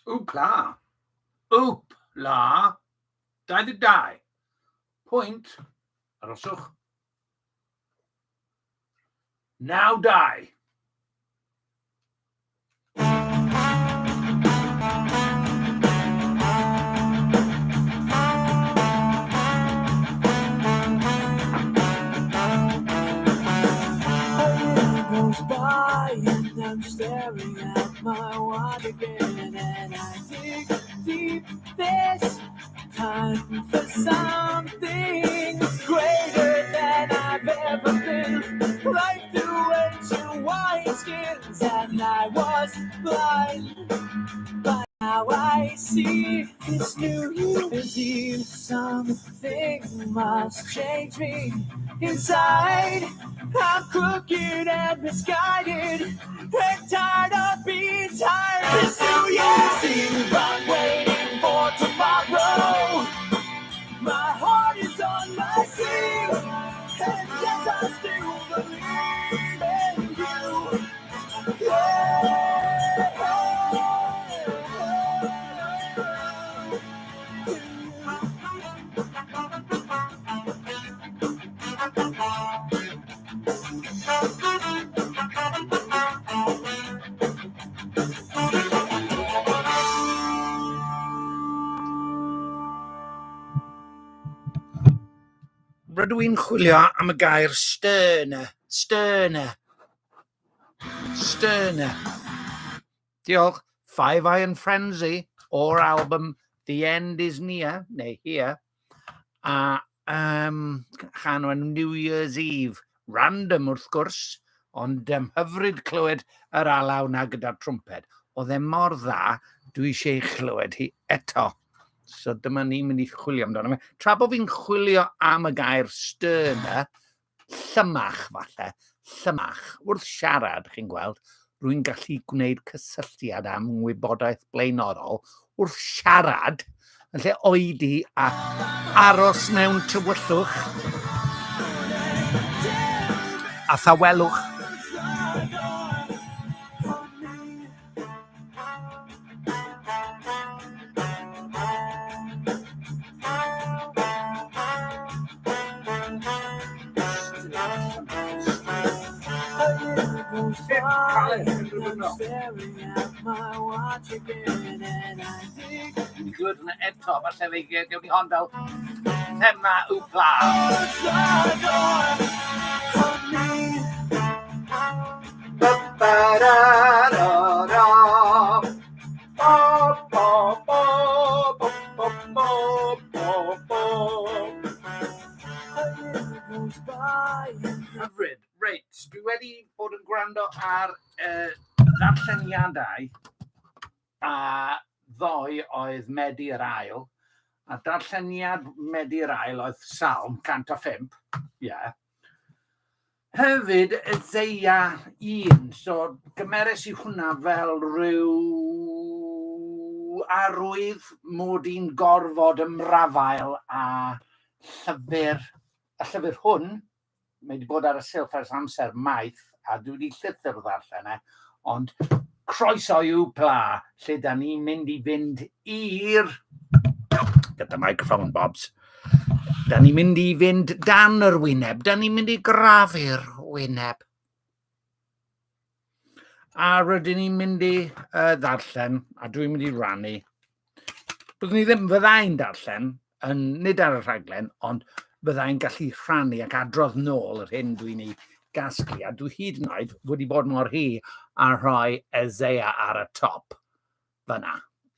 Wpla. Wpla. 22. Pwynt. Aroswch. 92. Goes by and I'm staring at my watch again and I dig deep this time for something greater than I've ever been. Life through ancient wineskins and I was blind, but now I see this New Year's Eve. Something must change me inside. I'm crooked and misguided and tired of being tired. This New Year's Eve, I'm waiting for tomorrow. My heart is on my sleeve, and yes, I still believe in you. Rydw i'n chwilio am y gair stern, stern, stern. Diolch. Five Iron Frenzy o'r album The End Is Near, neu Here, a um, chan o'n New Year's Eve. Random wrth gwrs, ond um, hyfryd clywed yr alaw na gyda'r trwmped. Oedd e mor dda, dwi eisiau ei chlywed hi eto. So dyma ni'n mynd i chwilio amdano fe. Tra bod fi'n chwilio am y gair sterner, llymach falle, llymach. Wrth siarad, chi'n gweld, rwy'n gallu gwneud cysylltiad am ngwybodaeth blaenorol wrth siarad, yn lle oedi a aros mewn tywyllwch a thawelwch. Dwi'n glywed hwnna eto, falle fe gewn ni hon fel thema wpla. Hyfryd. Reit, dwi wedi bod yn gwrando ar uh, ddarlleniadau a ddoe oedd Medi yr Ail, a darlleniad Medi'r Ail oedd Salm 105, ie. Yeah. Hefyd, Eseia 1, so gymeres i hwnna fel rhyw arwydd mod i'n gorfod ymrafael â llyfr, y llyfr hwn, mae wedi bod ar y silff ers amser maith, a dwi wedi llythyr ddarllen e, ond croeso i'w pla, lle da ni'n mynd i fynd i'r... Get the microphone, Bobs. Da ni'n mynd i fynd dan yr wyneb, da ni'n mynd i grafu'r wyneb. A rydyn ni'n mynd i uh, ddarllen, a dwi'n mynd i rannu. Byddwn ni ddim, fyddai'n darllen, yn, nid ar y rhaglen, ond byddai'n gallu rhannu ac adrodd nôl yr hyn dwi'n ei gasglu. A dwi hyd yn oed wedi bod mor hi a rhoi Isaiah ar y top. fan'na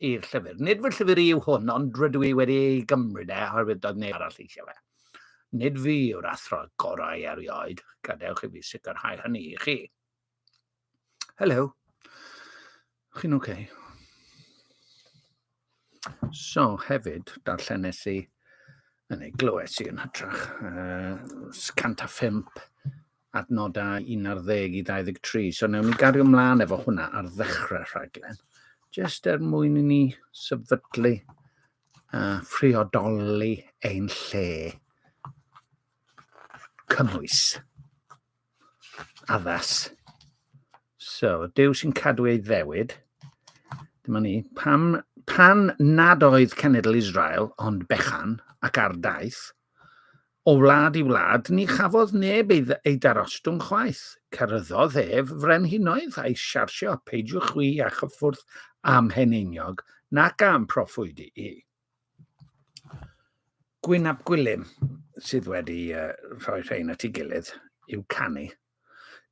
i'r llyfr. Nid fy llyfr i yw hwn, ond rydw i wedi ei gymryd e, oherwydd doedd neb arall eisiau fe. Nid fi yw'r athro gorau erioed, gadewch i fi sicrhau hynny i chi. Helo. Chi'n oce? Okay? So, hefyd, darllenes i, yn ei glywes i yn hytrach, uh, 105 adnodau 11 i 23. So newn ni gario mlaen efo hwnna ar ddechrau rhaglen, jyst er mwyn i ni sefydlu a phriodoli ein lle cymwys addas. So, Duw sy'n cadw ei ddewid, Dyma ni. Pam, pan nad oedd cenedl Israel ond bechan ac ar daith, o wlad i wlad, ni chafodd neb ei, ei darostwng chwaith. Ceryddodd ef frenhinoedd a'i siarsio, peidiwch chwi a chyffwrdd am heneiniog, nac am proffwydi i. Gwyn ap Gwilym sydd wedi rhoi rhain at ei gilydd i'w canu.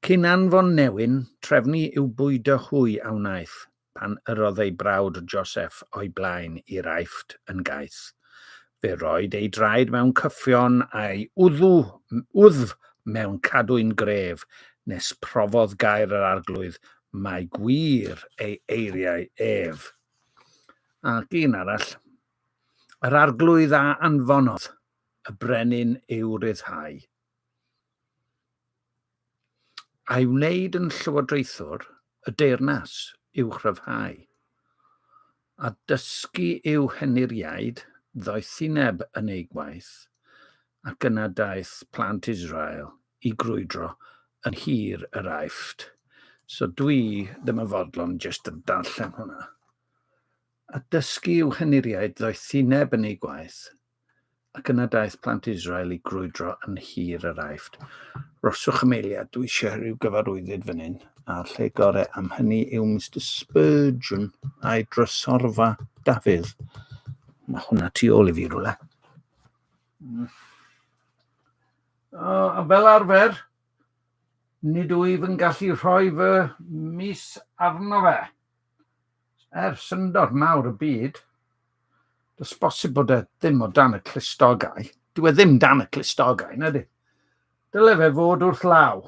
Cyn anfon newyn, trefnu i'w bwydo hwy a wnaeth, pan yrrodd ei brawd Joseph o'i blaen i'r Aifft yn gaeth. Fe roed ei draed mewn cyffion a'i wddw, wddf mewn cadwyn gref, nes profodd gair yr Arglwydd mai gwir ei eiriau ef. Ac un arall, yr arglwydd a anfonodd y brenin i'w ryddhau. A'i wneud yn llywodraethwr y deyrnas i'w chryfhau, a dysgu i'w henuriaid ddoethineb yn eu gwaith, ac yna daeth plant Israel i grwydro yn nhir yr Aifft. So dwi ddim yn fodlon jyst yn darllen hwnna. A dysgu i'w henuriaid ddoethineb yn eu gwaith, ac yna daeth plant Israel i grwydro yn nhir yr Aifft. Roswch am eiliad, dwi eisiau rhyw gyfarwyddyd fan hyn, a'r lle gore am hynny yw Mister Spurgeon a'i drysorfa Dafydd. Mae hwnna tu ôl i fi rhywle. O, a fel arfer, nid wyf yn gallu rhoi fy mis arno fe. Er syndod mawr y byd, does bosib bod e ddim o dan y clustogau. Dyw e ddim dan y clustogau, na di? Dyle fe fod wrth law.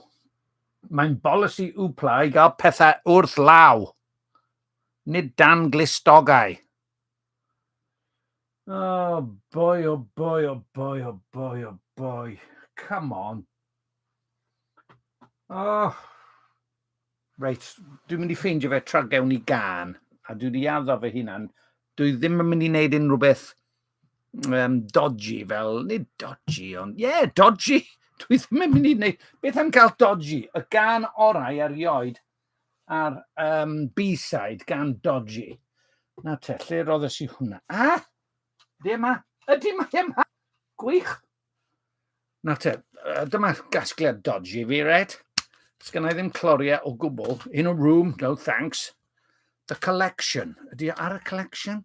Mae'n bolisi Wpla i gael pethau wrth law, nid dan glustogau. Oh boy, oh boy, oh boy, oh boy, oh boy. Come on. Oh. Reit, dwi'n mynd i ffeindio fe tra gewn ni gan. A dwi wedi addo fy hunan, dwi ddim yn mynd i wneud unrhyw beth dodgy fel, nid dodgy, ond ie, yeah, dodgy. Dwi ddim yn mynd i wneud, beth am gael dodgy? Y gan orau erioed ar B-side gan Dodgy. Na te, lle roddes i hwnna? A! Ydy yma? Ydy mae yma! Gwych! Na te, dyma gasgliad Dodgy fi, reit? Sgynna i ddim cloriau o gwbl. In a room, no thanks. The Collection. Ydy ar y Collection?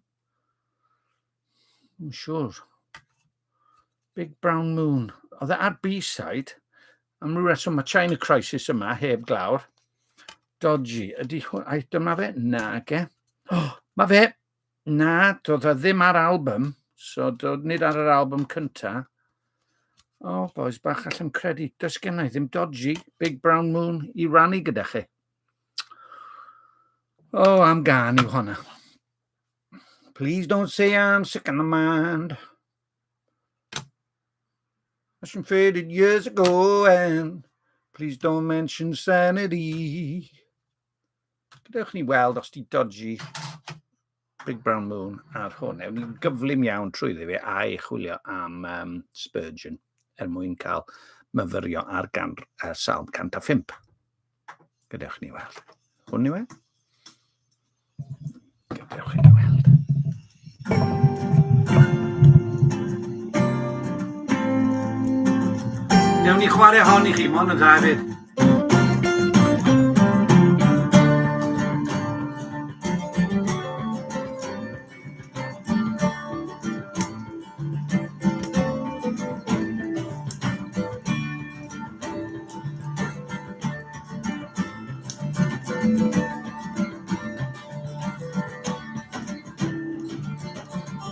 I'm siŵr. Big Brown Moon. Oedd e ar B-side. Am ryw reswm mae China Crisis yma, heb glawr. Dodgy. Ydy hwn... Ai, dyma fe? Na, ge. Oh, mae fe! Na, doedd e ddim ar album. So, doedd nid ar yr album cynta. O, oh, boys bach, allem credu. Does gen i ddim Dodgy, Big Brown Moon i rannu gyda chi. O, oh, am gan yw honna. Please don't say I'm sick in the mind. Passion faded years ago and please don't mention sanity. Gadewch ni weld os di dodgy Big Brown Moon ar hwn. Ewn ni'n gyflym iawn trwy fe a'i chwilio am Spurgeon er mwyn cael myfyrio ar gan, Salm 105. Gadewch ni weld. Hwn yw e? Gadewch i ni weld. Newn ni chwarae hon i chi, mon yn dda hefyd.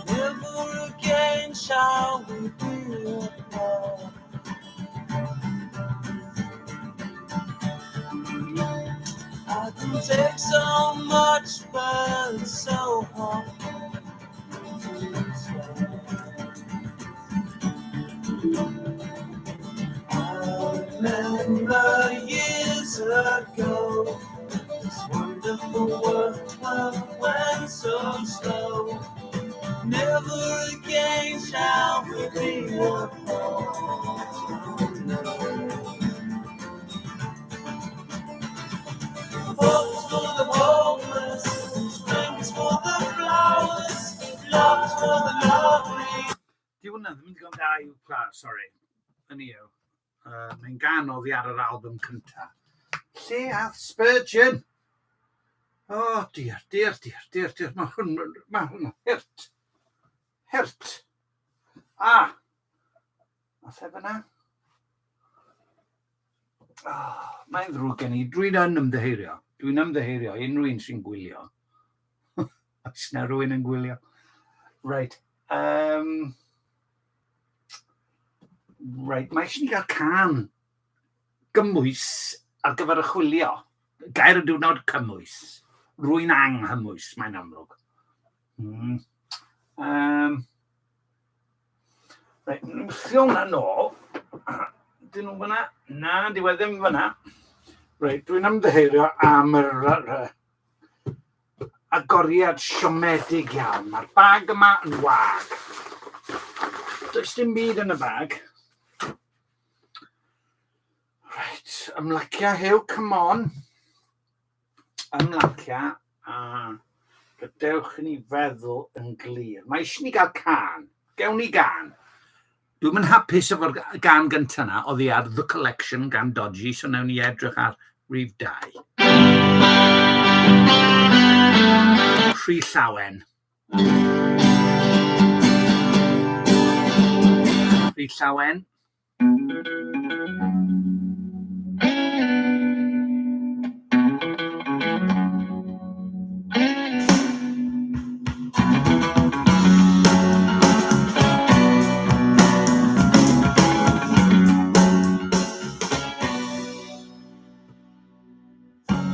Never again shall we be apart. I can take so much, but it's so hard to stop. I remember years ago, this wonderful world went so slow. Never again shall we be apart. No. Hope's for the hopeless, strength for for the lovely. Di hwnna ddim yn digon da i'w pla, sorry. Hynny yw, uh, mae'n gan oddi ar yr album cynta. Lle ath Spurgeon? Oh, dear, dear, dear, dear, dear. Mae hwn, mae hwn hurt. Hurt. Ah! Ath e fyna? Oh, mae'n ddrwg gen i. Dwi'n yn ymddiheurio. Dwi'n ymddiheurio unrhyw un sy'n gwylio. Oes na rhywun yn gwylio? Right. Um, right, mae eisiau ni gael can gymwys ar gyfer y chwilio. Gair y diwrnod cymwys. Rwy'n anghymwys, mae'n amlwg. Mm. Um, Reit, wthio hwnna nôl. Dyn nhw fyna? Na, dyw e ddim fyna. Reit, dwi'n ymddiheurio am yr, yr, yr agoriad siomedig iawn. Mae'r bag yma yn wag. Does dim byd yn y bag. Reit, ymlacia Huw, come on. Ymlacia a gadewch i ni feddwl yn glir. Mae eisiau ni gael can. Gewn ni gan. Dwi'm yn hapus efo'r gan gyntaf na, oddi ar The Collection gan Dodgy, so nawn ni edrych ar rif 2. Rhy llawen. Rhy llawen.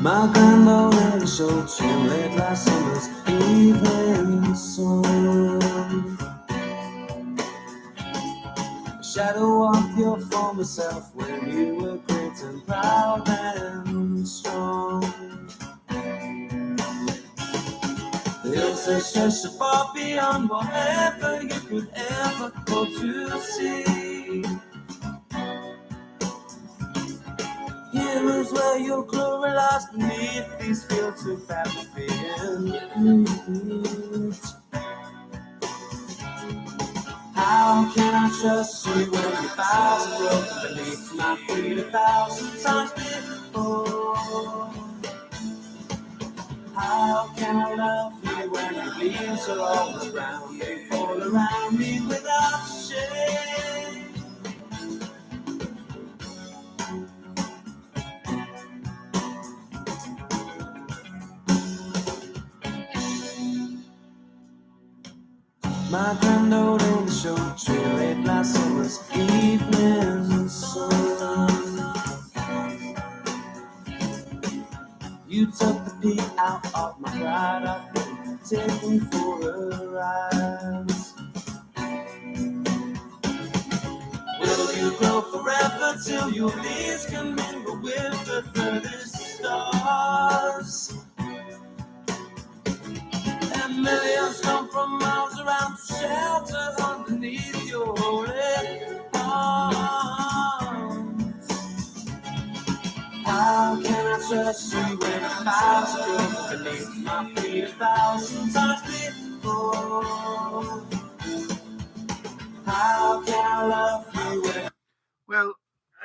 My grandma in the show tune late last summer's evening sun. Shadow of your former self when you were great and proud and strong. The hills they stretch so far beyond whatever you could ever hope to see. Here is where your glory lies beneath these fields of apathy and greed. How can I trust you when your vows are broken beneath my feet 1,000 times before? How can I love you when your leaves are always brown? They fall around me without shame. My granddad in the show tree late last summer's evening sun. You took the pea out of my pride. I've been taken for a ride. Will you grow forever till your leaves can mingle with the furthest stars? And millions come from miles around to shelter underneath your holy arms. How can I trust you when a thousand broken beneath my feet 1,000 times before? How can I love you when Wel,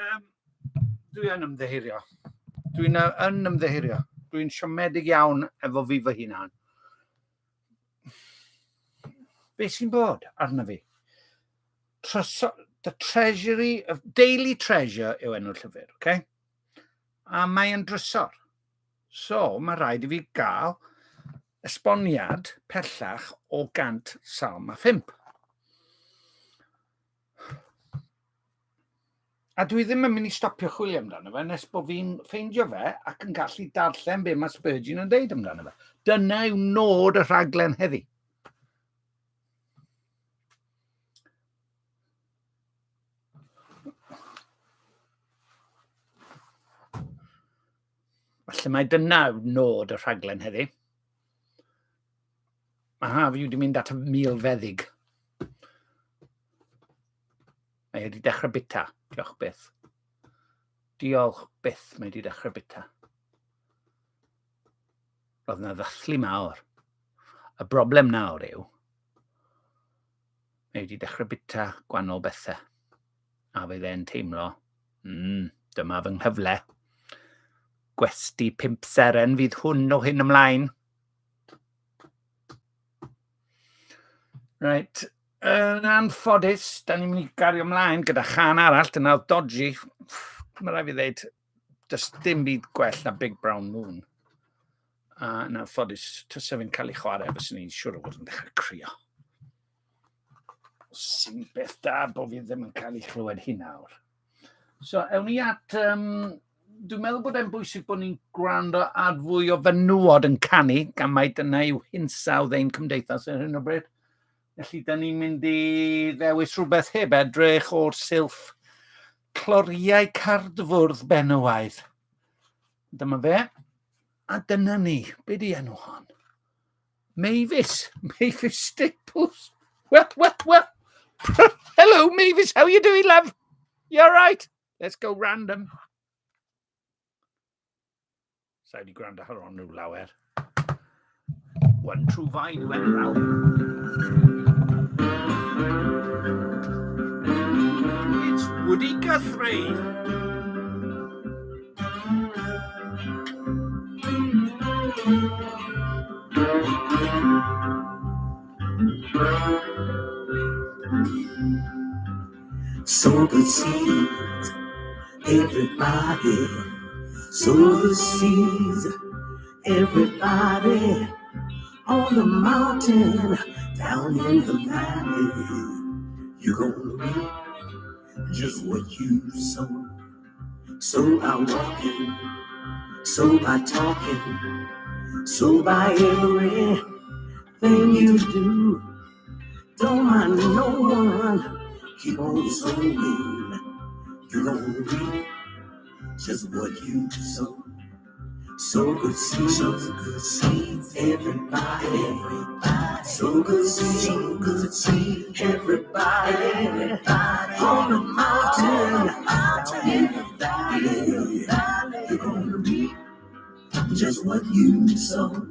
um, dwi yn ymddiheurio. Dwi'n yn ymddiheurio. Dwi'n siomedig iawn efo fi fy hunan. Be sy'n bod arno fi? Tryso, The Treasury of Daily Treasure yw enw'r llyfr, okay? A mae yn drysor. So, mae rhaid i fi gael esboniad pellach o gant salm a phump. A dwi ddim yn mynd i stopio chwilio amdano fe nes bod fi'n ffeindio fe ac yn gallu darllen be mae Spurgeon yn deud amdano fe. Dyna yw nod y rhaglen heddi. Falle mai dyna yw nod y rhaglen heddi. Mae Harvey wedi mynd at y milfeddyg. Mae wedi dechrau bita. Diolch byth. Diolch byth mae wedi dechrau bita. Roedd yna ddathlu mawr. Y broblem nawr yw, Mae wedi dechrau bita gwahanol bethau. A fydd e'n teimlo, dyma fy nghyfle. Gwesty pump seren fydd hwn o hyn ymlaen. Right, yn anffodus, da ni'n mynd i gario ymlaen gyda chan arall, dyna oedd Dodgy. Mae rhaid fi ddeud, does dim byd gwell na Big Brown Moon. A yn anffodus, tysa fi'n cael ei chwarae, fyswn i'n siŵr o fod yn dechrau crio. Sy'n beth da bod fi ddim yn cael ei chlywed hi nawr. So, ewn ni at... dwi'n meddwl bod e'n bwysig bod ni'n gwrando ar fwy o fenywod yn canu, gan mai dyna yw hinsawdd ein cymdeithas ar hyn o bryd. Felly, da ni'n mynd i ddewis rhywbeth heb edrych o'r silff cloriau cardfwrdd benywaidd. Dyma fe. A dyna ni. Be di enw hon? Mavis. Mavis Staples. Well, well, well. Hello, Mavis. How you doing, love? You all right? Let's go random. Sa i wedi gwrando ar hon rhyw lawer. One True Vine yw enw'r album. It's Woody Guthrie. Sow good seeds, everybody. Sow the seeds, everybody. On the mountain, down in the valley. You're gonna reap just what you sow. So by walking, so by talking, so by everything you do. Don't mind no one, keep on sowing. You're gonna reap just what you sow. Sow good seeds, sow good seeds, everybody, everybody. Sow good seeds, sow good seeds, everybody, everybody. On the mountain, in the valley, you're gonna reap just what you sow.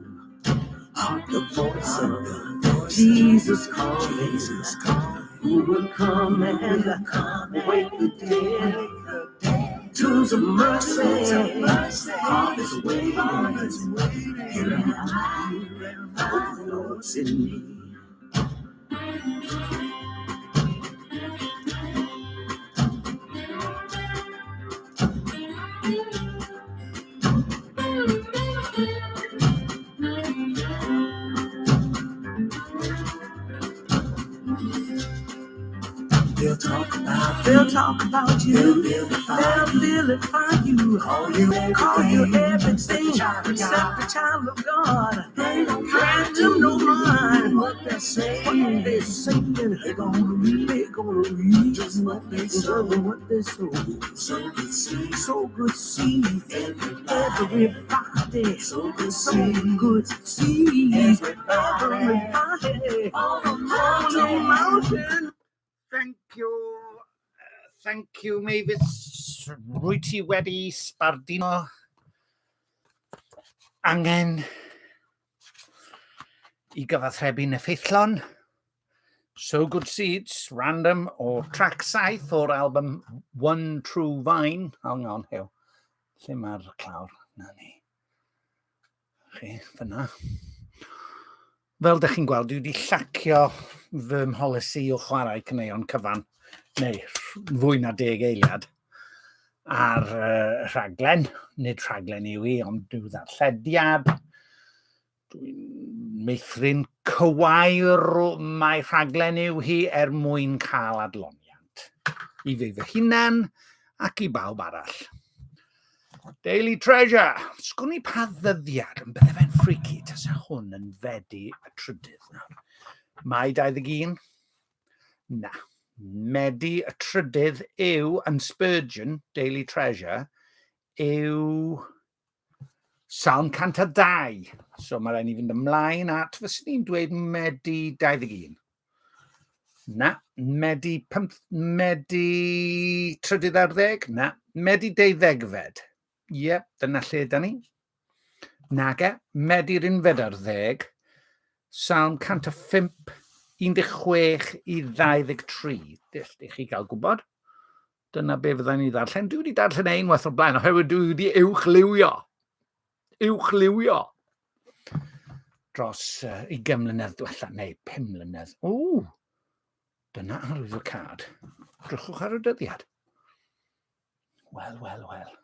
Hark the voice of Jesus calling, Jesus calling. Who will come and wake the dead? Tools of mercy, harvest waiting. Here am I, oh Lord, send me. They'll talk about, they'll talk about you. They'll vilify you. Call you everything, call you everything except the child of God. They don't grant them no mind what they're saying. What they're saying, they're gonna read, they're gonna read just what they sow, what they sow. So good seed, so good seed. Everybody, so good seed, so good seed. Everybody, on the mountain. Thank you. Thank you, Mavis. Rwyt ti wedi sbarduno angen i gyfathrebu'n effeithlon. So Good Seeds, random o track 7 o'r album One True Vine. Hang on, hew. Lle mae'r clawr? Na ni. Chi, fyna. Fel dych chi'n gweld, dwi wedi llacio fy mholisi o chwarae caneuon cyfan, neu fwy na deg eiliad, ar uh, rhaglen. Nid rhaglen yw i, ond rhyw ddarllediad. Dwi'n meithrin cywair mae rhaglen yw hi er mwyn cael adloniant. I fi fy hunan ac i bawb arall. Daily Treasure. Sgwn i pa ddyddiad, yn bydde fe'n freaky tasa hwn yn Fedi y trydydd nawr. Mai 21? Na. Medi y trydydd yw, yn Spurgeon, Daily Treasure, yw Salm 102. So mae rhaid ni fynd ymlaen at, fyswn i'n dweud Medi 21. Na. Medi pump, Medi trydydd ar ddeg? Na. Medi deuddegfed. Ie, yep, dyna lle da ni. Nage. Medi'r unfed ar ddeg. Salm 105. 16 i 23. Jyst i chi gael gwybod. Dyna be fyddai'n ei ddarllen. Dwi wedi darllen e unwaith o'r blaen, oherwydd dwi wedi uwchliwio. Uwchliwio. Dros 20 mlynedd diwetha, neu 5 mlynedd. O, dyna arwydd y cad. Drychwch ar y dyddiad. Wel, wel, wel.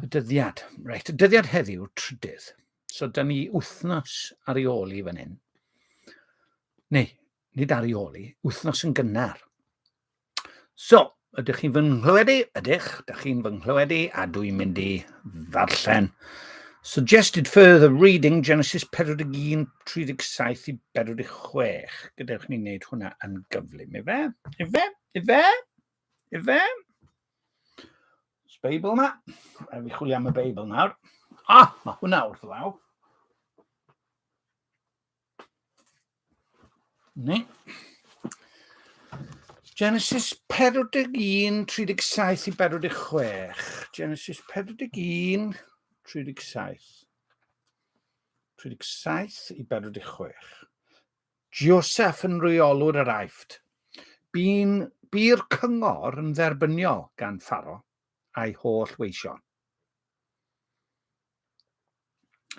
Y dyddiad. Reit, y dyddiad heddiw, trydydd. So, da ni wythnos ar ei ôl i fan hyn. Neu, nid ar ei ôl i, wythnos yn gynnar. So, ydych chi'n fy nghlywed i? Ydych, ydych chi'n fy nghlywed i, a dwi'n mynd i ddarllen. Suggested further reading, Genesis 41, 37 i 46. Gadewch ni wneud hwnna yn gyflym, ife? Ife? Ife? Ife? Oes Beibl yma? Rhaid fi chwilio am y Beibl nawr. Ah, mae hwnna wrth law. Ni. Genesis 41, 37 i 46. Genesis 41, 37. 37 i 46. Joseph yn reolwr yr Aifft. Bu'n, bu'r cyngor yn dderbyniol gan Pharo a'i holl weision.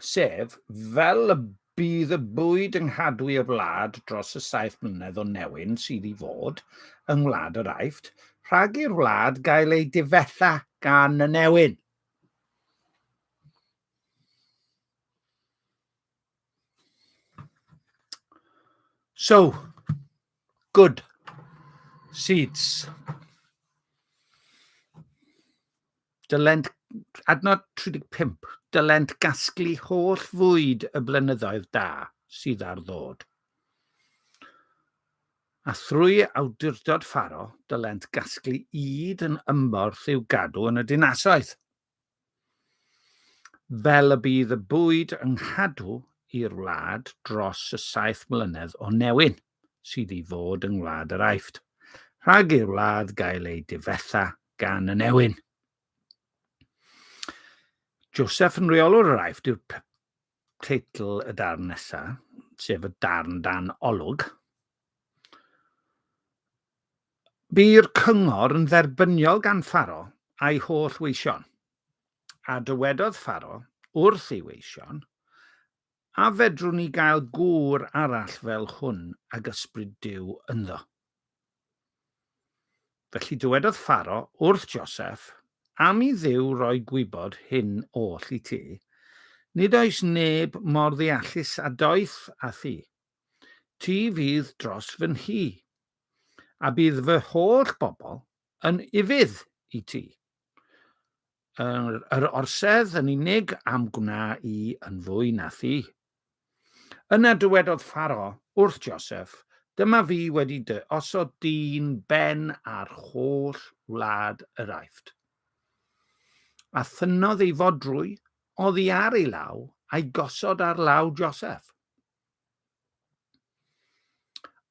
Sef, fel y bydd y bwyd yng nghadwy y wlad dros y saith mlynedd o newyn sydd i fod yng ngwlad yr Aifft, rhag i'r wlad gael ei difetha gan y newyn. So, good seeds. Dylent, adnod 35, dylent gasglu holl fwyd y blynyddoedd da sydd ar ddod. A thrwy awdurdod Pharo, dylent gasglu ŷd yn ymborth i'w gadw yn y dinasoedd. Fel y bydd y bwyd yng nghadw i'r wlad dros y saith mlynedd o newyn sydd i fod yng ngwlad yr Aifft, rhag i'r wlad gael ei difetha gan y newyn. Joseph yn rheolwr yr Aifft yw'r teitl y darn nesaf, sef y darn dan olwg. Bu'r cyngor yn dderbyniol gan Pharo a'i holl weision. A dywedodd Pharo wrth ei weision, A fedrwn ni gael gŵr arall fel hwn ag ysbryd Duw ynddo? Felly dywedodd Pharo wrth Joseph, Am i Dduw roi gwybod hyn oll i ti, nid oes neb mor ddeallus a doeth â thi. Ti fydd dros fy nhŷ, a bydd fy holl bobl yn ufudd i ti. Yr, yr orsedd yn unig am gwna i yn fwy na thi. Yna dywedodd Pharo wrth Joseph, Dyma fi wedi dy osod di'n ben ar holl wlad yr Aifft. A thynnodd ei fodrwy oddi ar ei law a'i gosod ar law Joseph.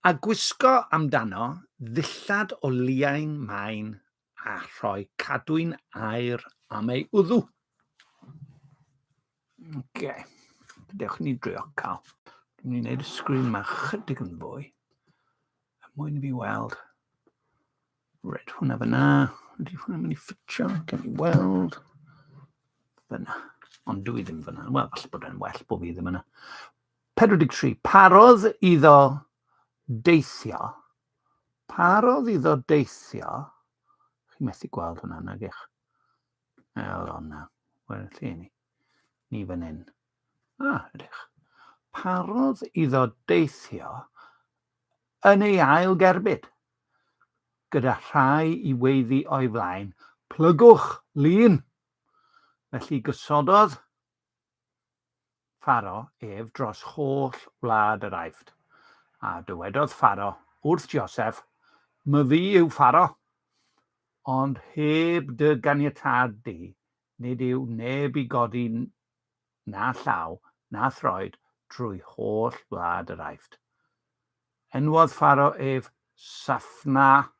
A gwisgo amdano ddillad o liain main a rhoi cadwyn aur am ei wddw. Oce, dewch ni drio cael. Dwi'n mynd i wneud y sgrin yma chydig yn fwy. Er mwyn i fi weld. Reit, hwnna fyna. Ydy hwnna'n mynd i ffitio? Gen i weld. Fyna. Ond dwi ddim fyna. Wel, falle bod e'n well bod fi ddim yna. 43. Parodd iddo deithio. Parodd iddo deithio. Chi'n methu gweld hwnna, nag ych? Hold on now. Wel, lle ni? Ni fan hyn. Ah, ydych. Parodd iddo deithio yn ei ail gerbyd, gyda rhai i weiddi o'i flaen, Plygwch lun! Felly gosododd Pharo ef dros holl wlad yr Aifft. A dywedodd Pharo wrth Joseph, Myfi yw Pharo, ond heb dy ganiatâd di, nid yw neb i godi na llaw na throed drwy holl wlad yr Aifft. Enwodd Pharo ef Safna,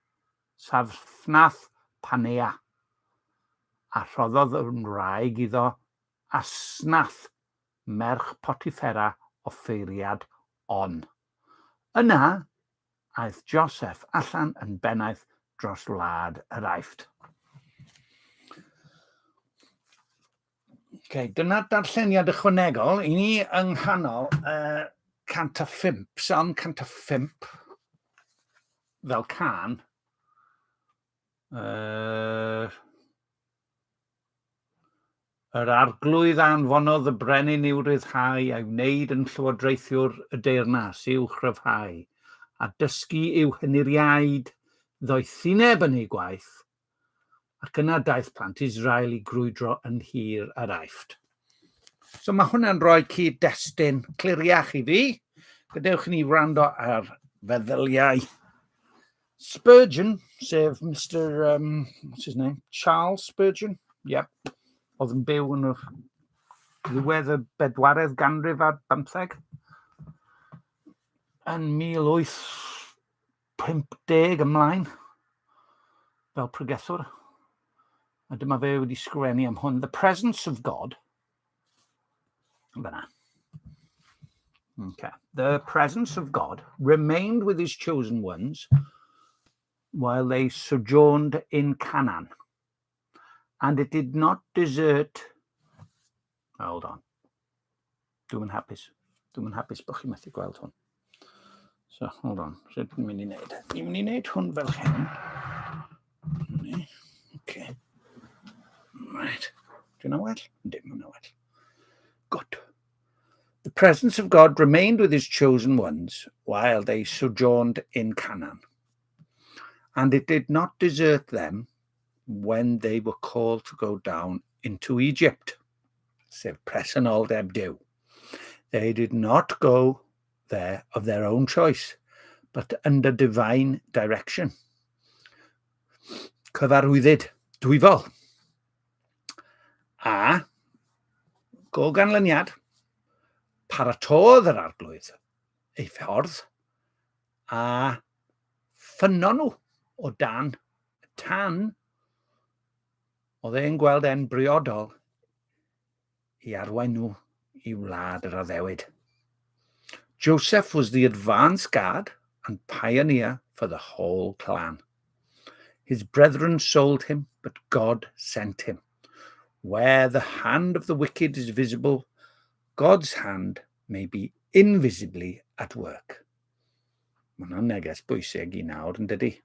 Safnath Panea, a rhoddodd yn wraig iddo Asnath, merch Potiffera offeiriad On. Yna, aeth Joseph allan yn bennaeth dros wlad yr Aifft. Okay, dyna darlleniad ychwanegol i ni yng nghanol 105, Psalm 105, fel can. Yr arglwydd a anfonodd y brenin i'w ryddhau a'i wneud yn llywodraethiwr y deyrnas, i'w chryfhau, a dysgu i'w henuriaid ddoethineb yn eu gwaith, ac yna daeth plant Israel i grwydro yn nhir yr Aifft. So mae hwnna'n rhoi cyd-destun cliriach i fi. Gadewch i ni wrando ar feddyliau Spurgeon, sef Mr. What's his name? Charles Spurgeon? Yep. Oedd yn byw yn y ddiwedd y bedwaredd ganrif ar bymtheg. Yn 1850 ymlaen, fel pregethwr. A dyma fe wedi sgrifennu am hwn, The Presence of God. Fyna. Okay. The presence of God remained with his chosen ones while they sojourned in Canaan. And it did not desert... Hold on. Dwi'n yn hapus. Dwi'n yn hapus bod chi'n methu gweld hwn. So, hold on. So, dwi'n mynd i wneud? Ni'n mynd i wneud hwn fel hyn. Ni. Okay. Right. Dwi'n well? Dim yn well. Good. The presence of God remained with his chosen ones while they sojourned in Canaan. And it did not desert them when they were called to go down into Egypt. Sef presenoldeb Duw. They did not go there of their own choice, but under divine direction. Cyfarwyddyd dwyfol. A, go ganlyniad, paratôdd yr arglwydd ei ffordd a ffynnon nhw o dan y tan oedd e'n gweld e'n briodol i arwain nhw i wlad yr addewid. Joseph was the advance guard and pioneer for the whole clan. His brethren sold him, but God sent him. Where the hand of the wicked is visible, God's hand may be invisibly at work. Mae hwnna'n neges bwysig i nawr, yn dydy?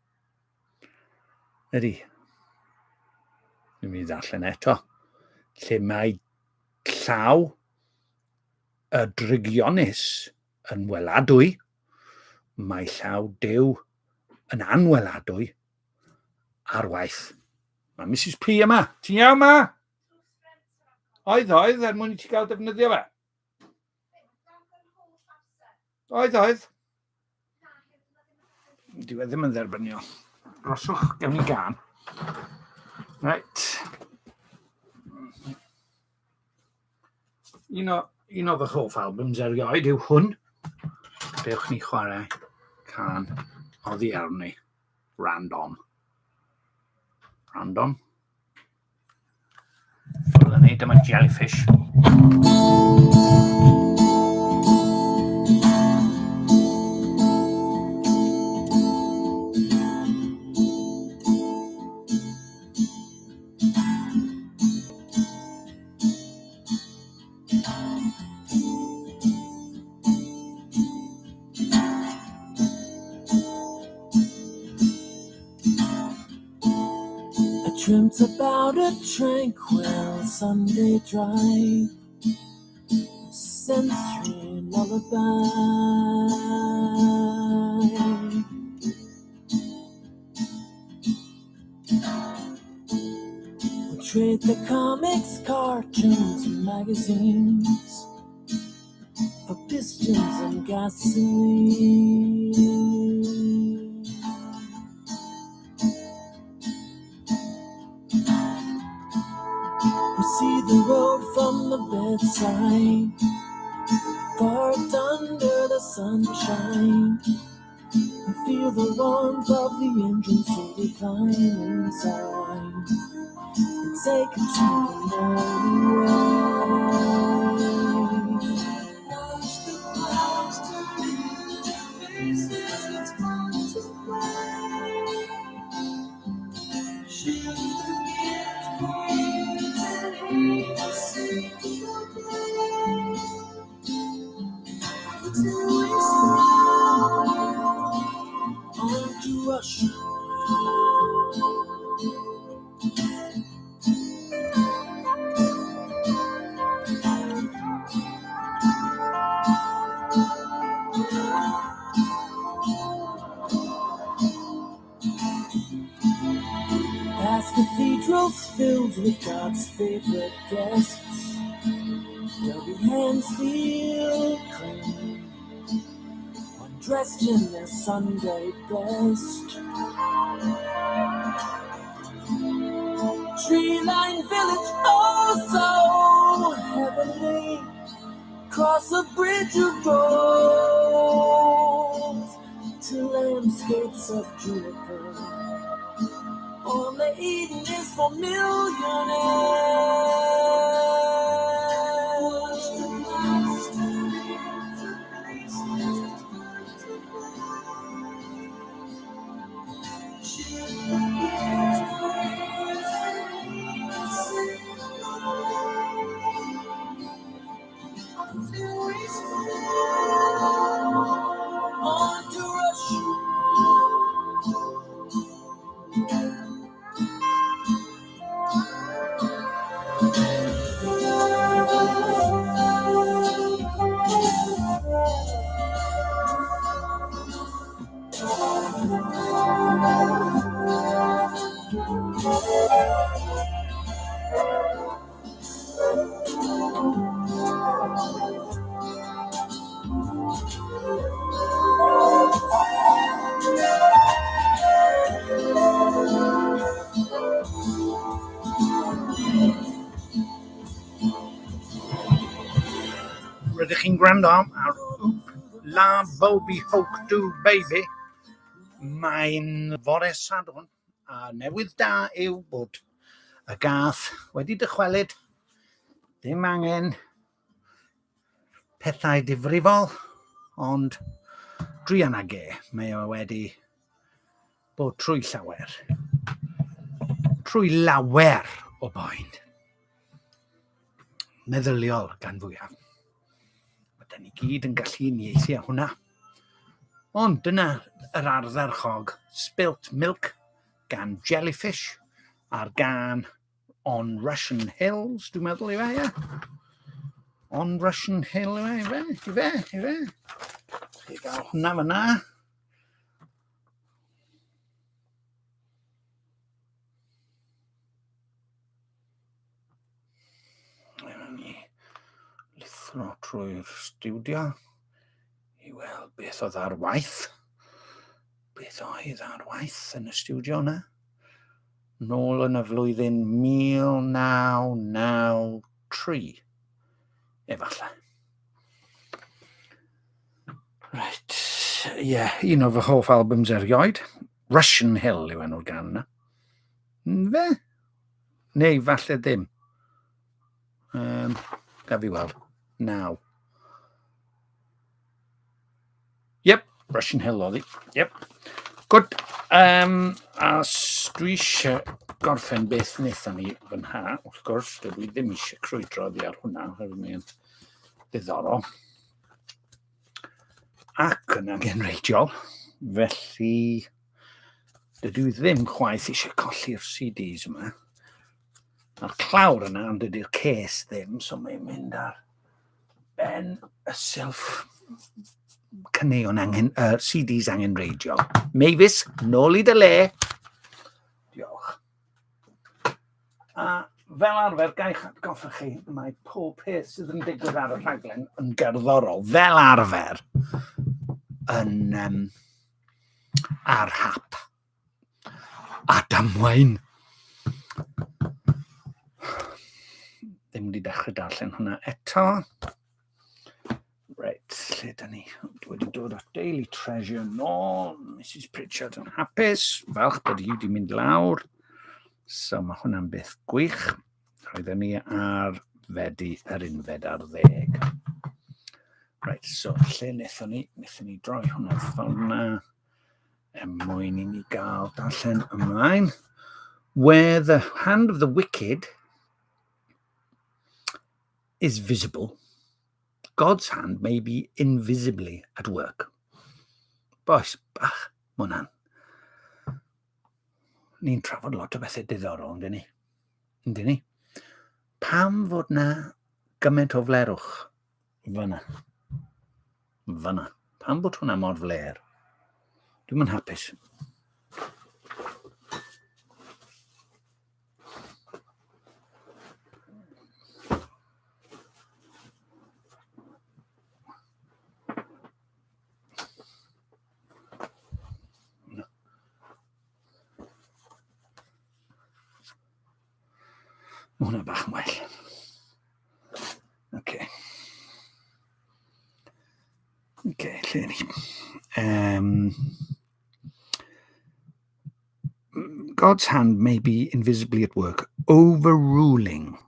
Ydy. Dwi'n mynd i ddarllen eto. Lle mae llaw y drygionus yn weladwy, mae llaw Duw yn anweladwy ar waith. Mae Mrs P yma. Ti'n iawn, ma? Oedd, oedd, er mwyn i ti gael defnyddio fe. Oedd, oedd. Dyw e ddim yn dderbyniol. Roswch, gewn ni gan. Right. Un o, un o fy hoff albums erioed yw hwn. Dewch ni chwarae can oddi arni. Random. Random. Ffwrdd â ni, dyma jellyfish. I dreamt about a tranquil Sunday drive, sensory lullaby. We trade the comics, cartoons, and magazines for pistons and gasoline. We see the road from the bedside, parked under the sunshine, and feel the warmth of the engine, so we climb inside and take it to the motorway. Watch the clouds turn into On to Russia. Past cathedrals filled with God's favorite guests. Dirty hands feel clean, undressed in their Sunday best. Tree-lined village, oh so heavenly. Cross a bridge of gold to landscapes of juniper. Only Eden is for millionaires. On to Russia. Rydych chi'n gwrando ar Oop La Bobi Hoke Do Baby. Mae'n fore Sadwrn, a newydd da yw bod y gath wedi dychwelyd. Ddim angen pethau difrifol, ond druan ag e, mae o wedi bod trwy llawer. Trwy lawer o boen. Meddyliol gan fwyaf. Mae ni gyd yn gallu uniaethu â hwnna. Ond dyna yr ardderchog Spilt Milk gan Jellyfish a'r gan On Russian Hills, dwi'n meddwl i fe, ie. On Russian Hill i fe, i fe, i fe, i fe. Chi gael hwnna fyna. Dyna ni lithro trwy'r stiwdio i weld beth oedd ar waith. Beth oedd ar waith yn y stiwdio yna. Nôl yn y flwyddyn 1993, efallai. Reit, ie, yeah, un o fy hoff albums erioed. Russian Hill yw enw'r gan yna. Fe? Neu falle ddim. Um, gaf fi weld. Naw. Yep, Russian Hill oedd hi. Yep. Good. Um, a dwi eisiau gorffen beth wnaethon ni fy nha, wrth gwrs, dwi ddim eisiau crwydro oddi ar hwnna, oherwydd mae'n ddiddorol. Ac yn angenrheidiol, felly Dydw i ddim chwaith eisiau colli'r CDs yma. Mae'r clawr yna, ond dydy'r ces ddim, so mae'n mynd ar ben y silff caneuon angen, CDs angenrheidiol. Mavis, nôl i dy le. Diolch. A fel arfer, gaich atgoffa chi, mae pob peth sydd yn digwydd ar y rhaglen yn gerddorol, fel arfer, yn um, ar hap a damwain. Ddim wedi dechrau darllen hwnna eto. Reit, lle da ni? Dwi wedi dod at Daily Treasure nôl. Mrs Pritchard yn hapus. Falch bod hi wedi mynd lawr. So mae hwnna'n beth gwych. Roedden ni ar Fedi yr unfed ar ddeg. Reit, so lle wnaethon ni? Wnaethon ni droi hwnna fel yna er mwyn i ni gael darllen ymlaen. Where the hand of the wicked is visible, God's hand may be invisibly at work. Boys, bach, mae hwnna'n... Ni'n trafod lot o bethau diddorol, yndyn ni? Yndyn ni? Pam fod na gymaint o flerwch fyna? Fyna. Pam bod hwnna mor fler? Dwi'm yn hapus. Mae hwnna bach yn well. Okay. Okay, lle ni? God's hand may be invisibly at work, overruling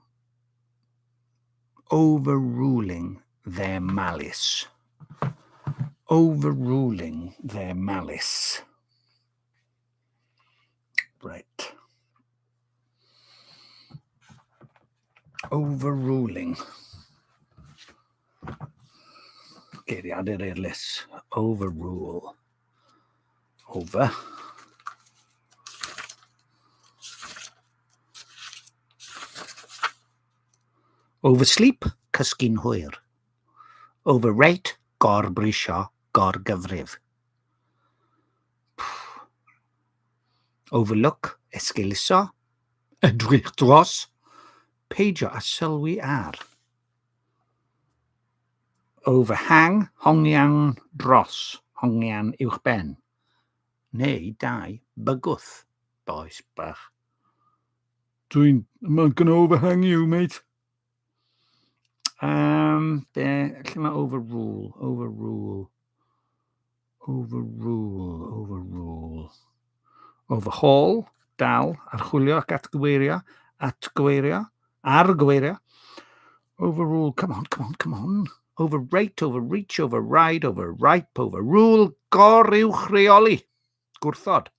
overruling their malice. Overruling their malice. Right. Overruling. Geiriadur Eirlys. Overrule. Over. Oversleep, cysgu'n hwyr. Overrate, gorbrisio, gorgyfrif. Overlook, esgeuluso, edrych dros, peidio â sylwi ar. Overhang, hongian dros, hongian uwchben. Neu dau, bygwth, boes bach. Dwi'n... I'm gonna overhang you, mate. Be, lle mae overrule, overrule, overrule, overrule. Overhaul, dal, archwilio ac atgyweirio, atgyweirio, argyweirio. Overrule, come on, come on, come on. Overrate, overreach, override, overripe, overrule, goruwchreoli. Gwrthod.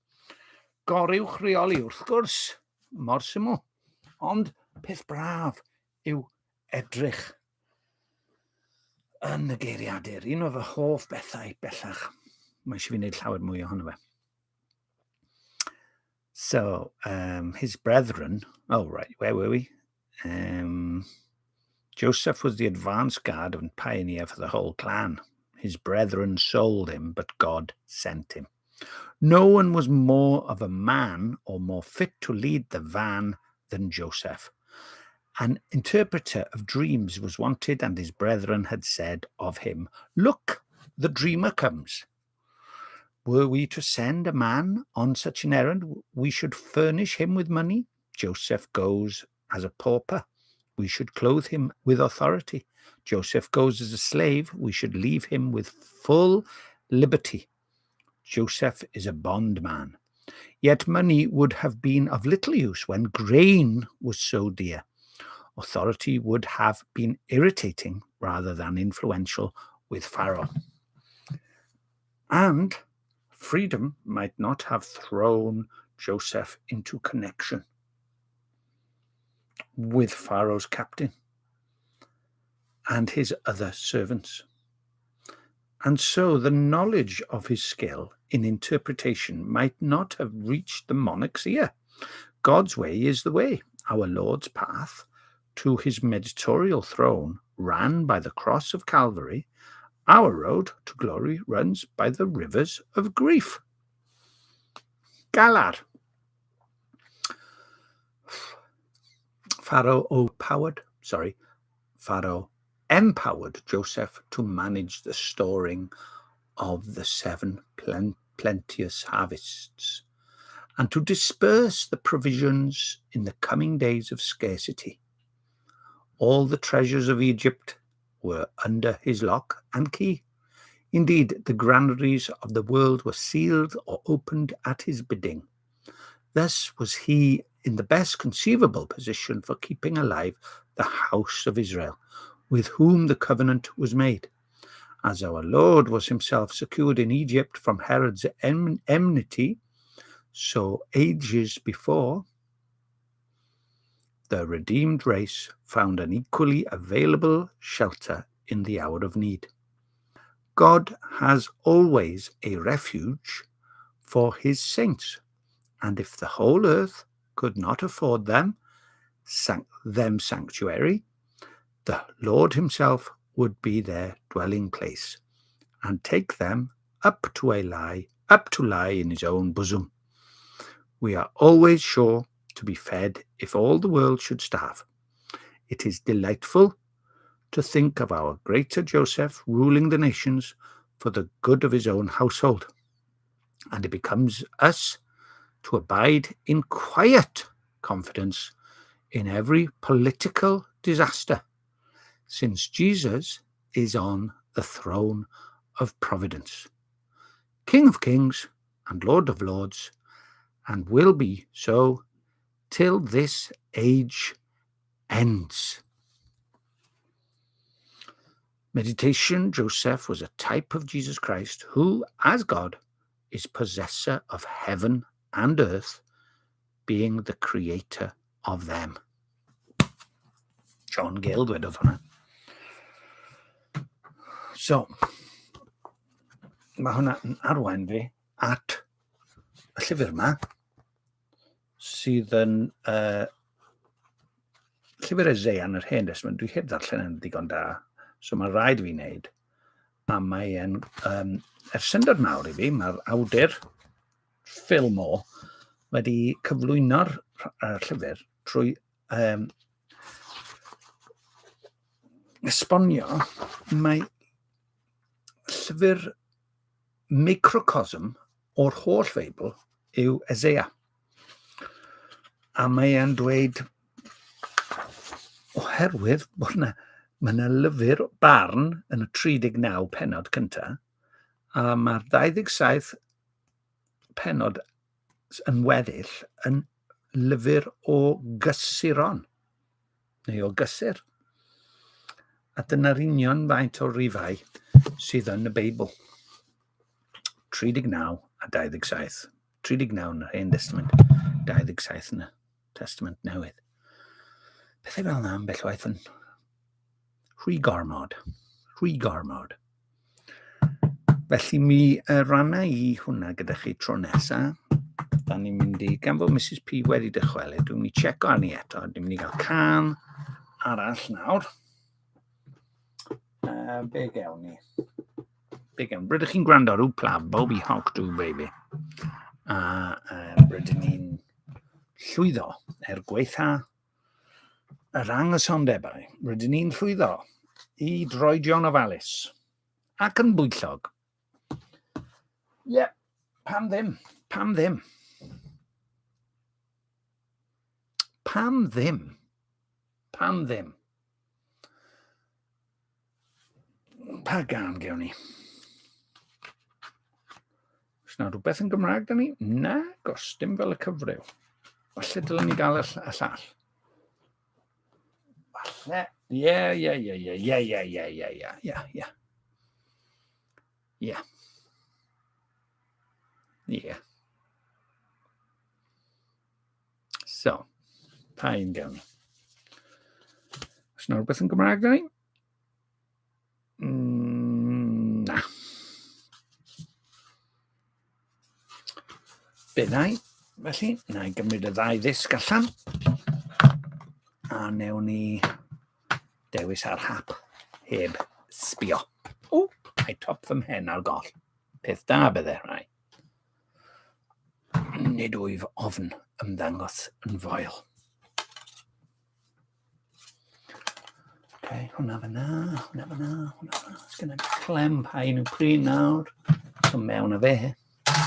Goruwchreoli, wrth gwrs. Mor syml. Ond peth braf yw edrych yn y geiriadur. Un o fy hoff bethau bellach. Mae eisiau fi wneud llawer mwy ohono fe. So, his brethren, oh right, where were we? Joseph was the advance guard and pioneer for the whole clan. His brethren sold him, but God sent him. No one was more of a man or more fit to lead the van than Joseph. An interpreter of dreams was wanted, and his brethren had said of him, Look, the dreamer comes. Were we to send a man on such an errand, we should furnish him with money. Joseph goes as a pauper. We should clothe him with authority. Joseph goes as a slave. We should leave him with full liberty. Joseph is a bondman. Yet money would have been of little use when grain was so dear. Authority would have been irritating rather than influential with Pharaoh. And freedom might not have thrown Joseph into connection with Pharaoh's captain and his other servants. And so the knowledge of his skill in interpretation might not have reached the monarch's ear. God's way is the way. Our Lord's path to his mediatorial throne ran by the cross of Calvary. Our road to glory runs by the rivers of grief. Galar. Pharaoh overpowered, sorry, Pharaoh empowered Joseph to manage the storing of the 7 plenteous harvests and to disperse the provisions in the coming days of scarcity. All the treasures of Egypt were under his lock and key. Indeed, the granaries of the world were sealed or opened at his bidding. Thus was he in the best conceivable position for keeping alive the house of Israel, with whom the covenant was made. As our Lord was himself secured in Egypt from Herod's enmity, so ages before, the redeemed race found an equally available shelter in the hour of need. God has always a refuge for his saints, and if the whole earth could not afford them sanctuary, the Lord himself would be their dwelling place, and take them up to lie in his own bosom. We are always sure to be fed if all the world should starve. It is delightful to think of our greater Joseph ruling the nations for the good of his own household, and it becomes us to abide in quiet confidence in every political disaster, since Jesus is on the throne of providence, King of kings and Lord of lords, and will be so till this age ends. Meditation. Joseph was a type of Jesus Christ, who, as God, is possessor of heaven and earth, being the creator of them. John Gill dwedodd hwnna. So, mae hwnna yn arwain fi at y llyfr yma, sydd yn llyfr Eseia yn yr Hen Destament. Dwi heb ddarllen yn ddigon da, so mae rhaid i fi wneud. A mae e'n er syndod mawr i fi, mae'r awdur Phil Moore wedi cyflwyno'r llyfr trwy esbonio mae llyfr microcosm o'r holl Feibl yw Eseia. A mae e'n dweud, oherwydd bod yna, mae yna lyfr barn yn y 39 pennod cyntaf, a mae'r 27 pennod yn weddill yn lyfr o gysuron, neu o gysur. A dyna'r union faint o rifau sydd yn y Beibl. 39 a 27. 39 yn yr Hen Testament, 27 yn y Testament Newydd. Pethau fel yna ambell waith yn rhy gormod. Rhy gormod. Felly mi ranna i hwnna gyda chi tro nesa. Da ni'n mynd i, gan fod Mrs P wedi dychwelyd, dwi'n mynd i checo arni eto. Dwi'n mynd i gael can arall nawr. Be gewn ni? Be gewn? Rydych chi'n gwrando ar Wpla, Bobby Hawk Do Baby. A rydyn ni'n llwyddo er gweitha yr anghysondebau. Rydyn ni'n llwyddo i droedio'n ofalus ac yn bwyllog. Ie, yeah, pam ddim? Pam ddim? Pam ddim? Pam ddim? Pa gan gewn ni? Os na rhywbeth yn Gymraeg da ni? Na, gos, dim fel y cyfryw. Falle dylen ni gael y llall. Falle. Ie, ie, ie, ie, ie, ie, ie, ie, ie, ie, ie. Ie. Ie. So, pa un gawn ni? Os na rhywbeth yn Gymraeg da ni? Na. Be na i? Felly, na i gymryd y ddau ddisg allan. A newn ni dewis ar hap heb sbio. O, mae top fy mhen ar goll. Peth da bydde rhai. Nid wyf ofn ymddangos yn foel. Okay, hwnna fyna, hwnna fyna, hwnna fyna. Sgynna clem pa un yw pryn nawr. So mewn a fe.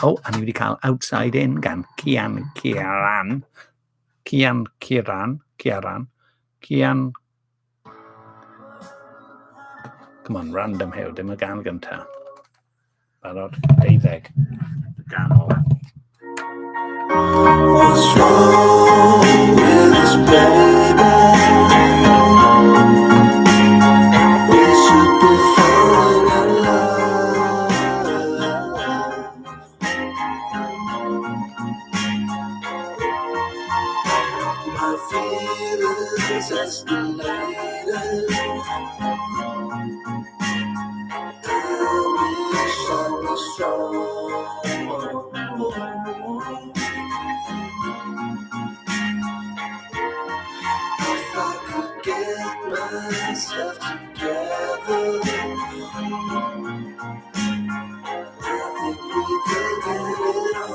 O, oh, a ni wedi cael Outside In gan Cian Ciaran. Cian Ciaran, Ciaran, Cian... Come on, random hill, dim y gan gyntaf. Barod, 12. Gan ola. What's wrong with this baby? We should be falling in love. My feelings escalated. Strong. If I could get myself together, I think we could get it on.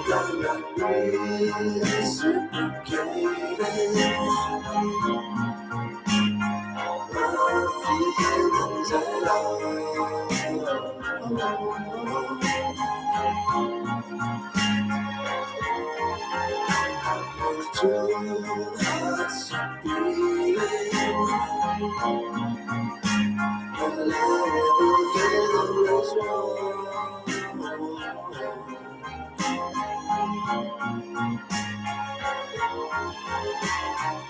But I'm not reciprocating my feelings at all. With two hearts beating, will I ever feel as one?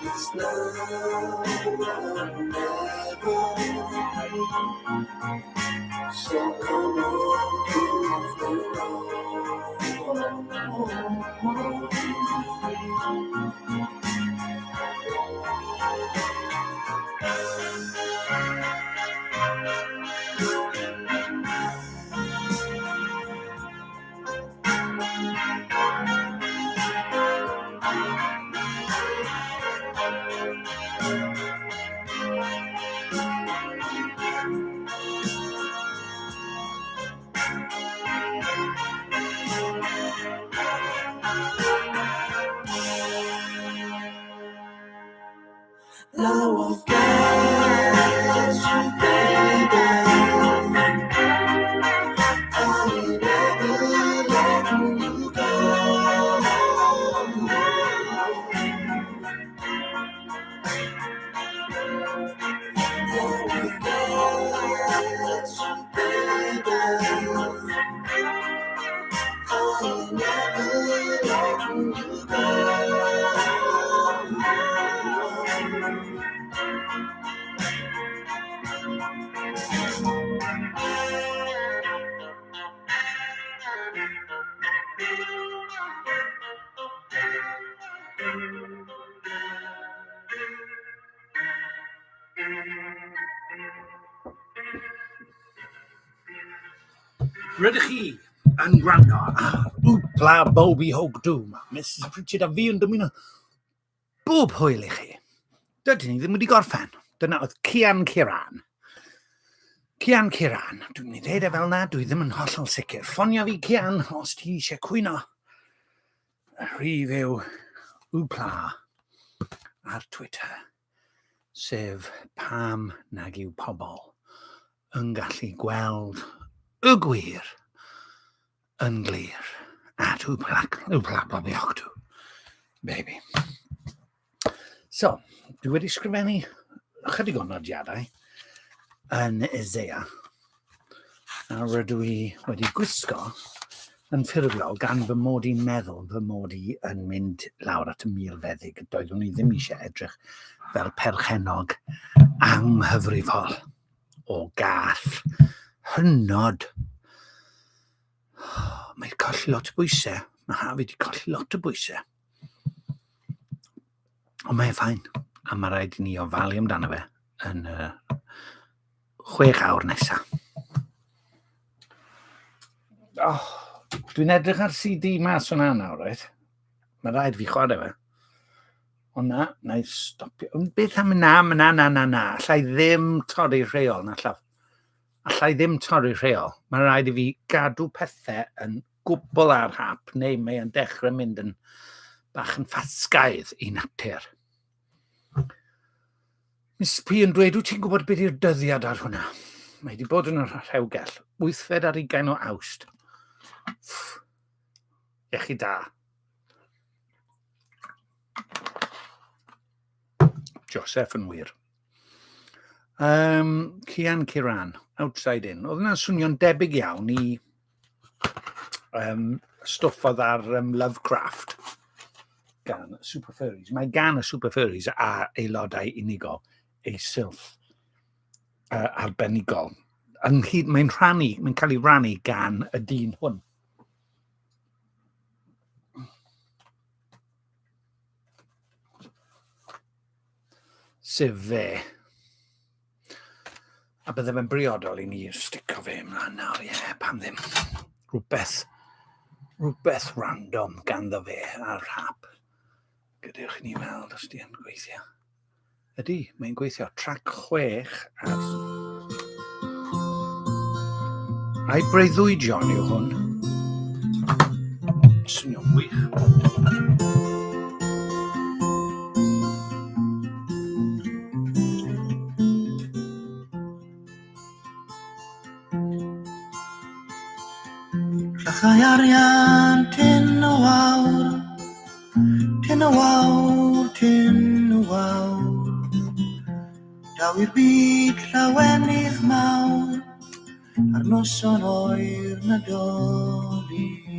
It's now or never. So come on, prove me wrong. Now I've got you, baby. I ain't never letting you go. Now I've got you, baby. I ain't never letting you go. Rydych chi yn gwrando ar Wpla Bobi Hog Doom. Mrs Pritchard a fi yn dymuno bob hwyl i chi. Dydyn ni ddim wedi gorffen. Dyna oedd Cian Ciran. Cian Ciran. Dwi'n mynd i ddeud e fel na, dwi ddim yn hollol sicr. Ffonio fi Cian os ti eisiau cwyno. Rhif yw Wpla ar Twitter, sef pam nag yw pobl yn gallu gweld y gwir yn glir. At Wpla, Wpla Bobi Octw, baby. So, dwi wedi sgrifennu ychydig o nodiadau yn Isaiah, a rydw i wedi gwisgo yn ffurfiol gan fy mod i'n meddwl fy mod i yn mynd lawr at y milfeddyg. Doeddwn i ddim eisiau edrych fel perchennog anghyfrifol o gath hynod. Mae'n colli lot o bwysau. Mae Harvey wedi colli lot o bwysau. Ond mae'n fine. A mae rhaid i ni ofalu amdano fe yn y 6 awr nesaf. Oh, dwi'n edrych ar CD mas o'na nawr, right? Mae rhaid fi chwarae fe. Ond na, na i stopio. Ond beth am na, na, na, na, na. Allai ddim torri'r rheol, na allaf. Allai ddim torri'r rheol. Mae rhaid i fi gadw pethau yn gwbl ar hap, neu mae e'n dechrau mynd yn bach yn ffasgaidd i natur. Miss P yn dweud, wyt ti'n gwybod beth yw'r dyddiad ar hwnna? Mae wedi bod yn y rhewgell. 28 o Awst. Iechyd da. Joseph yn wir. Cian Ciran, Outside In. Oedd hwnna'n swnio'n debyg iawn i stwff oedd ar Lovecraft gan Super Furries. Mae gan y Super Furries a aelodau unigol ei silff arbenigol. Ynghyd, mae'n rhannu, mae'n cael ei rannu gan y dyn hwn. Sef fe. A bydde fe'n briodol i ni stico fe ymlaen nawr, ie, yeah, pam ddim. Rhywbeth, rhywbeth random ganddo fe ar rhap. Gadewch i ni weld os di yn gweithio. Ydy, mae'n gweithio. Trac 6 ar... Ai breuddwydion yw hwn? Swnio'n wych. Llachau arian tyn o awr, tyn o awr, tyn o awr. Daw i'r byd llawenydd mawr, ar noson oer Nadolig.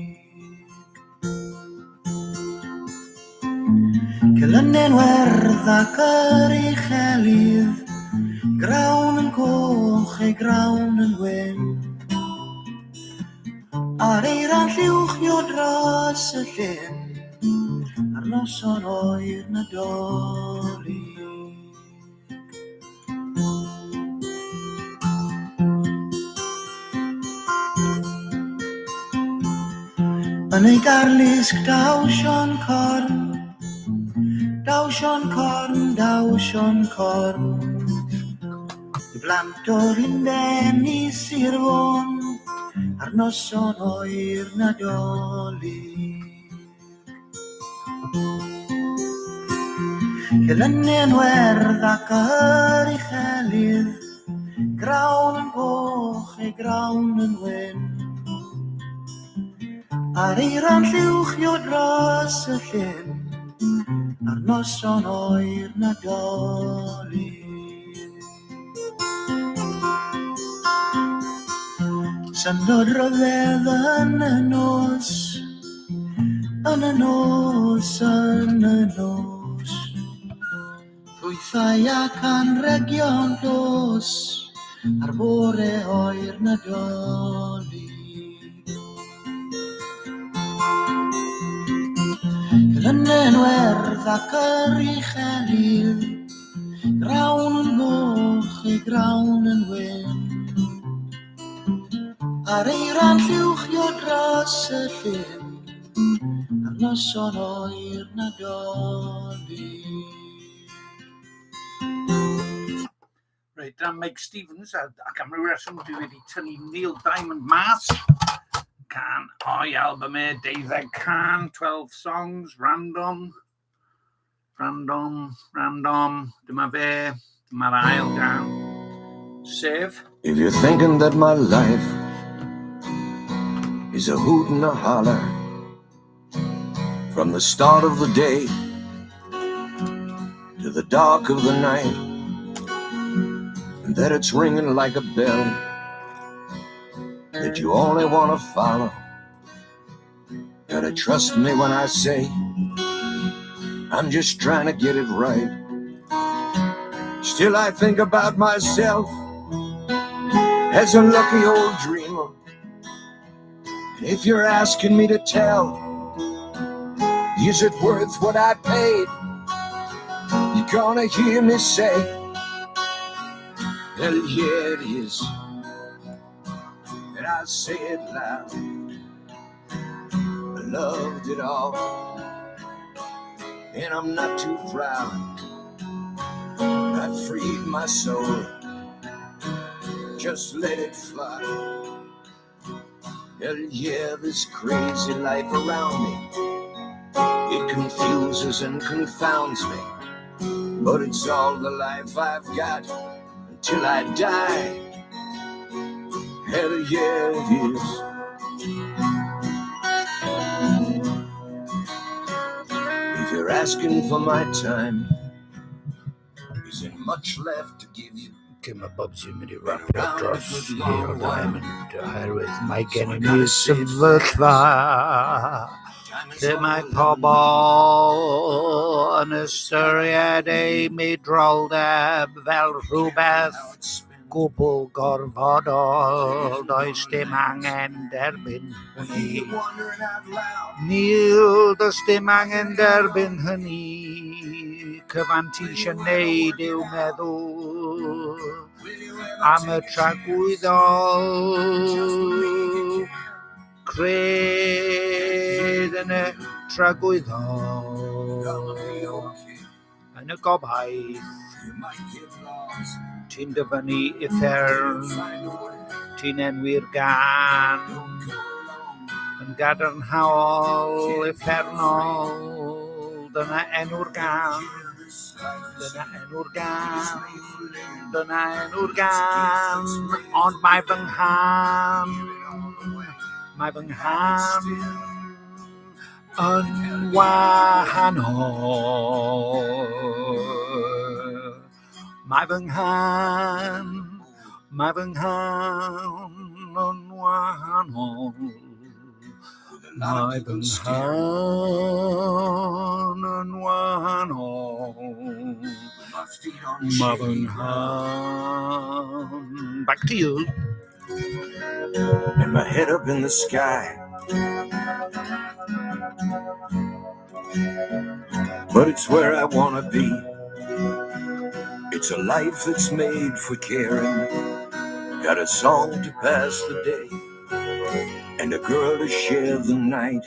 Celynen werdd ac yr uchelydd, grawn yn goch ei grawn yn wyn. A'r eira'n lluwchio dros y llyn, ar noson oer Nadolig. Yn ei garlusg daw Siôn Corn, daw Siôn Corn, daw Siôn Corn. I blant o'r Lunden i Sir Fôn, ar noson oer Nadolig. Celynen werdd ac yr uchelydd, grawn yn goch ei grawn yn wyn. A'r eira'n lluwchio dros y llyn, ar noson oer Nadolig. Syndod ryfedd yn y nos, yn y nos, yn y nos. Llwythau ac anrhegion dlos, ar bore oer Nadolig. Celynen werdd ac yr uchelydd, Grawn yn goch, ei grawn yn wyn. A'r eira'n lluwchio dros y llyn, ar noson oer Nadolig. Reit, dyna Mike Stevens, a, ac am ryw reswm dwi wedi tynnu Neil Diamond mas. Can o'i album e, 12 can, 12 songs, random. Random, random, dyma fe, dyma'r ail gan, sef... If you're thinking that my life is a hoot and a holler from the start of the day to the dark of the night, and that it's ringing like a bell that you only want to follow, gotta trust me when I say I'm just trying to get it right. Still I think about myself as a lucky old dreamer. And if you're asking me to tell, is it worth what I paid? You're gonna hear me say, hell yeah it is. And I say it loud, I loved it all, and I'm not too proud. I freed my soul, just let it fly. Hell yeah, this crazy life around me, it confuses and confounds me, but it's all the life I've got until I die. Hell yeah, it is. If you're asking for my time, isn't much left to give you. Okay, mae Bobsy yn mynd i rapio dros Neil Diamond oherwydd mae gennym ni sefyllfa lle mae pobl yn ystyried eu meidroldeb fel rhywbeth gwbl gorfodol, does dim angen derbyn hynny. Neil, does dim angen derbyn hynny. Cyfan ti eisiau neud yw meddwl am y tragwyddol. Cred yn y tragwyddol. Yn y gobaith, ti'n dyfynnu uffern, ti'n enwi'r gan, yn gadarnhaol, uffernol, dyna enw'r gan, dyna enw'r gan, dyna enw'r gan, ond mae fy nghân, mae fy nghân yn wahanol. Mae fy nghân, mae fy nghân yn wahanol. Mae fy nghân yn wahanol. Mae fy nghân. Back to you. And my head up in the sky. But it's where I wanna be. It's a life that's made for caring. Got a song to pass the day and a girl to share the night.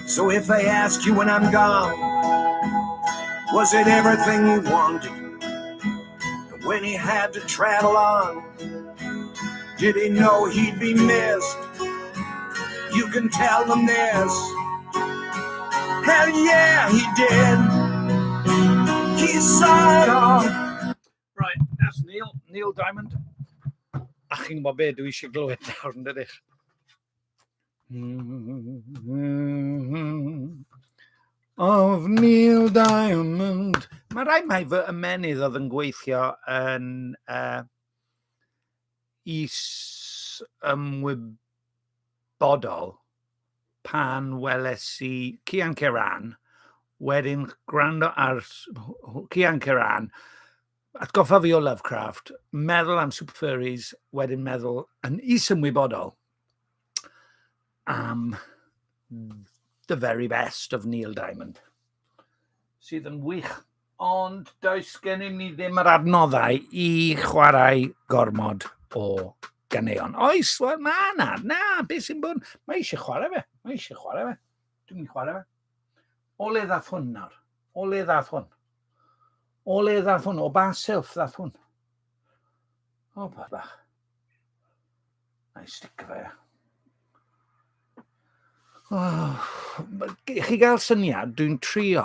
So if I ask you when I'm gone, was it everything you wanted? And when he had to travel on, did he know he'd be missed? You can tell them this. Hell yeah, he did. He saw it all. Right, that's Neil, Neil Diamond. A chi'n gwybod be dwi eisiau glywed nawr, yn dydych? Of Neil Diamond. Mae rhaid mai fy ymenydd oedd yn gweithio yn is-ymwybodol pan weles i Cian Ciarán, wedyn gwrando ar Cian Ciarán, atgoffa fi o Lovecraft, meddwl am Super Furries, wedyn meddwl yn is-ymwybodol am the very best of Neil Diamond, sydd yn wych. Ond does gennym ni ddim yr adnoddau i chwarae gormod o ganeuon. Oes, wel, ma na, na, beth sy'n bod? Mae eisiau chwarae fe, mae eisiau chwarae fe. Dwi'n mynd i chwarae fe. O le ddath hwn nawr? O le ddath hwn? O le ddath hwn? O ba silff ddath hwn? O, pa bach. Na i sticio fe. Oh, i chi gael syniad, dwi'n trio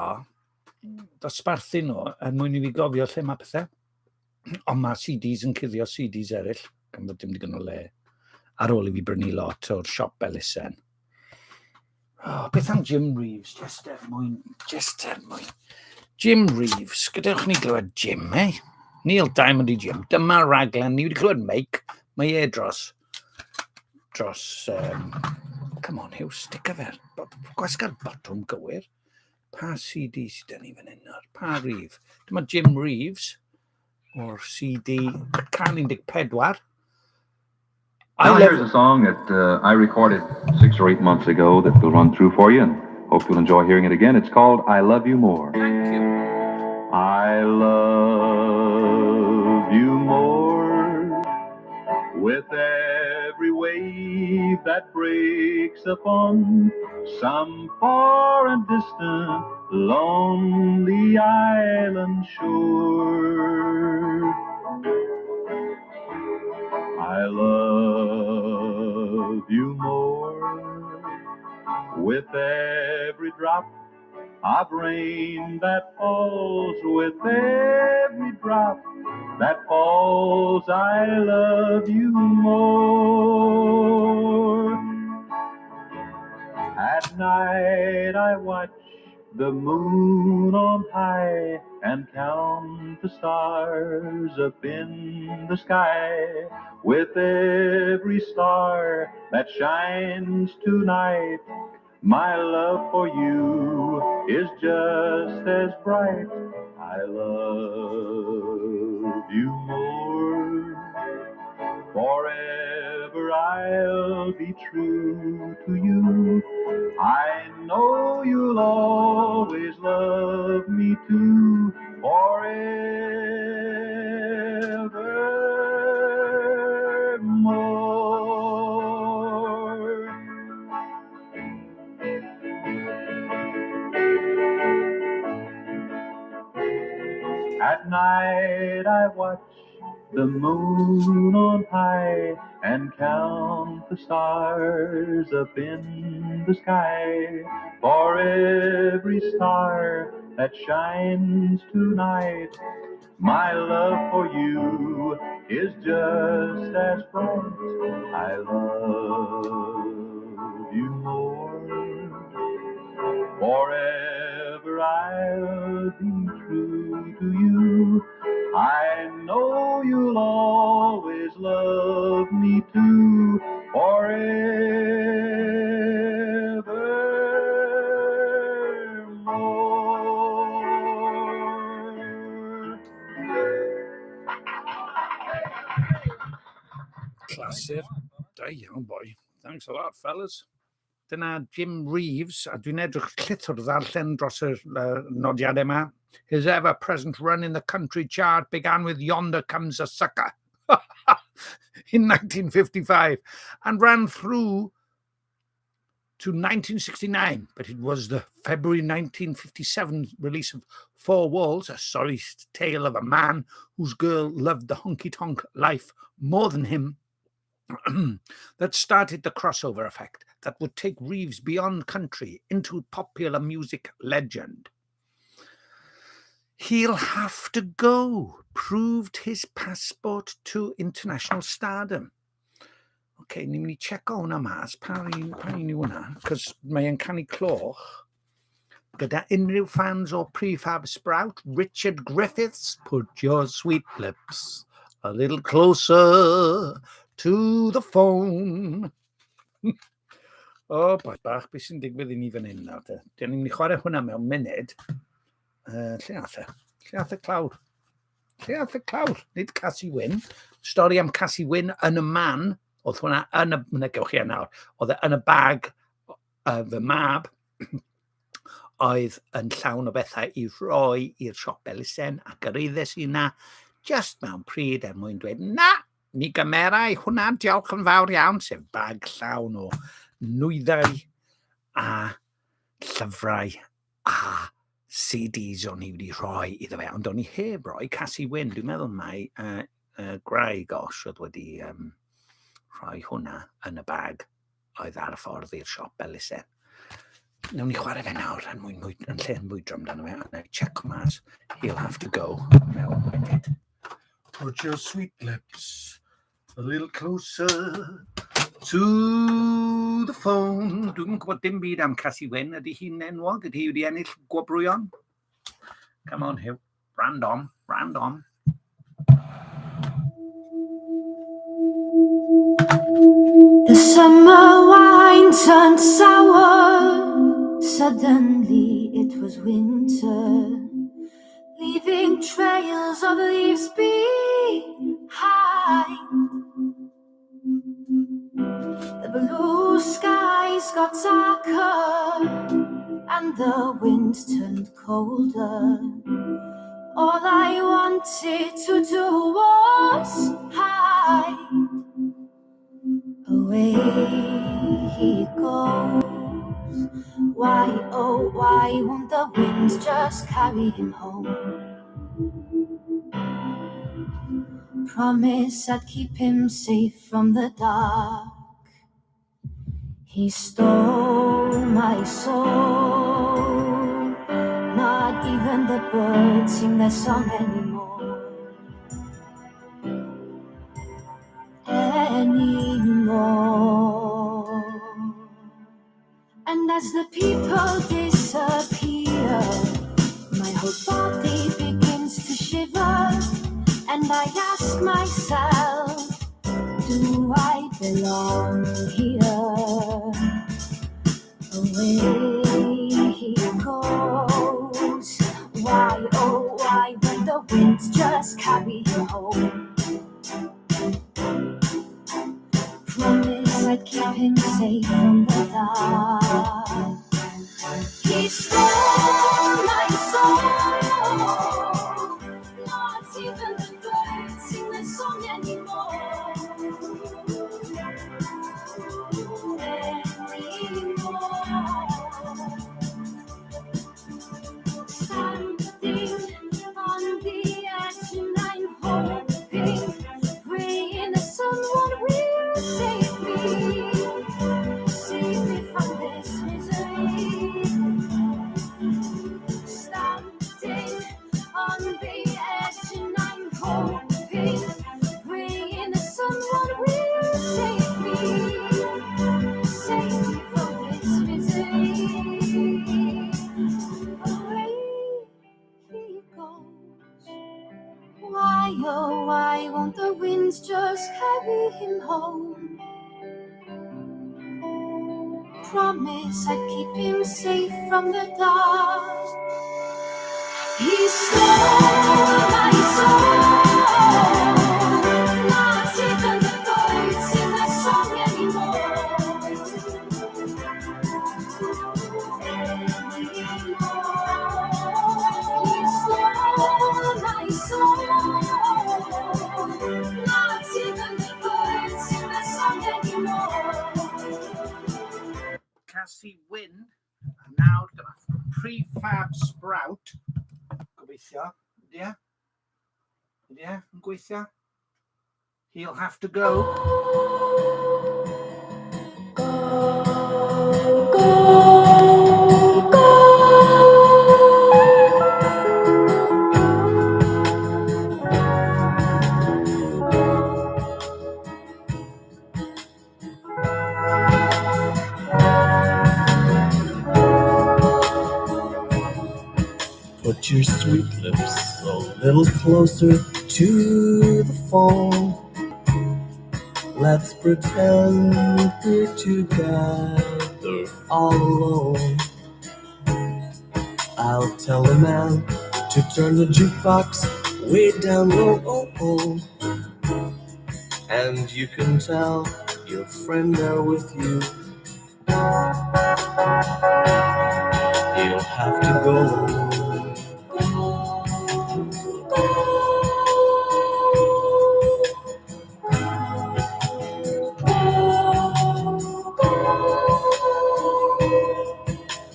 dosbarthu nhw er mwyn i fi gofio lle mae pethau. Ond mae CDs yn cuddio CDs eraill, gan fod dim digon o le. Ar ôl i fi brynu lot o'r siop elusen. Oh, beth am Jim Reeves? Just er mwyn, just er mwyn. Jim Reeves, gadewch ni glywed Jim, eh? Neil Diamond i Jim. Dyma raglen, ni wedi clywed Mike, mae e dros, come on, Hugh, stick a fe. Gwasga'r botwm gywir. Pa CD sydd dyn ni fan hyn nawr? Pa rif? Dyma Jim Reeves o'r CD 114. Now here's a song that I recorded 6 or 8 months ago that we'll run through for you, and hope you'll enjoy hearing it again. It's called I Love You More. Thank you. I love you more with every wave that breaks upon some far and distant lonely island shore. I love you more with every drop of rain that falls, with every drop that falls, I love you more. At night I watch the moon on high and count the stars up in the sky. With every star that shines tonight, my love for you is just as bright. I love you more be true to you. I know you'll always love me too, forevermore. At night I watch the moon on high and count the stars up in the sky. For every star that shines tonight, my love for you is just as bright. I love you more. Forever I'll be true to you. I know you'll always love me too, forevermore. Clasur. Da iawn, boi. Thanks a lot, fellas. Dyna Jim Reeves, a dwi'n edrych llithro ddarllen dros y nodiadau yma. His ever-present run in the country chart began with Yonder Comes a Sucker in 1955 and ran through to 1969, but it was the February 1957 release of Four Walls, a sorry tale of a man whose girl loved the honky-tonk life more than him, that started the crossover effect that would take Reeves beyond country into popular music legend. He'll Have to Go proved his passport to international stardom. OK, ni'n mynd i checo hwnna mas. Pa un yw hwnna? Cos mae'n canu cloch. Gyda unrhyw fans o Prefab Sprout, Richard Griffiths, put your sweet lips a little closer to the phone. O, boi bach, beth sy'n digwydd i ni fan hyn nawr te? Dyn ni'n mynd i chwarae hwnna mewn munud. Lle ath e? Lle ath y clawr? Lle ath y clawr? Nid Casi Wyn. Stori am Casi Wyn yn y man. Oedd hwnna yn y... Na, gewch chi e nawr. Oedd e yn y bag fy mab oedd yn llawn o bethau i roi i'r siop elusen a gyrhaeddes i na just mewn pryd er mwyn dweud, na, mi gymerai hwnna, diolch yn fawr iawn, sef bag llawn o nwyddau a llyfrau a CDs o'n i wedi rhoi iddo fe, ond o'n i heb roi Casi Wyn. Dwi'n meddwl mai gwraig Osh oedd wedi rhoi hwnna yn y bag oedd ar y ffordd i'r siop elusen. Nawn ni chwarae fe nawr yn, mwyn, mwy, yn lle yn mwydro amdano fe, a na i check mas. He'll Have to Go mewn munud. Put your sweet lips a little closer to the phone. Dwi'n gwybod dim byd am Casi Wyn. Ydy hi'n enwog? Ydy hi wedi ennill gwobrwyon? Come on, Hugh. Random, random. The summer wine turned sour. Suddenly it was winter, leaving trails of leaves behind. The blue skies got darker and the wind turned colder. All I wanted to do was hide. Away he goes. Why, oh, why won't the wind just carry him home? Promise I'd keep him safe from the dark. He stole my soul. Not even the birds sing their song anymore. Anymore. And as the people disappear, my whole body begins to shiver. And I ask myself, do I belong here? Away he goes. Why, oh, why won't the wind just carry him home? Promise I'd keep him safe from the dark. He stole my soul. Not even the birds sing the song anymore. Anymore. Standing on the edge and I'm hoping, praying that someone will save me, save me from this misery. Standing on the edge and I'm hoping, praying that someone will save me, save me from this misery. Away he goes. Why, oh, why won't the winds just carry him home? Promise I'd keep him safe from the dark. He stole my soul. Not even the birds sing their song anymore. Anymore. He stole my soul. Not even the birds sing their song anymore. Casi Wyn, a nawr dyma Prefab Sprout. Gobeithio. Ydy e? Ydy e yn gweithio? He'll Have to Go. Go, go, go. Put your sweet lips a little closer to the phone. Let's pretend we're together all alone. I'll tell the man to turn the jukebox way down low. And you can tell your friend there with you he'll have to go.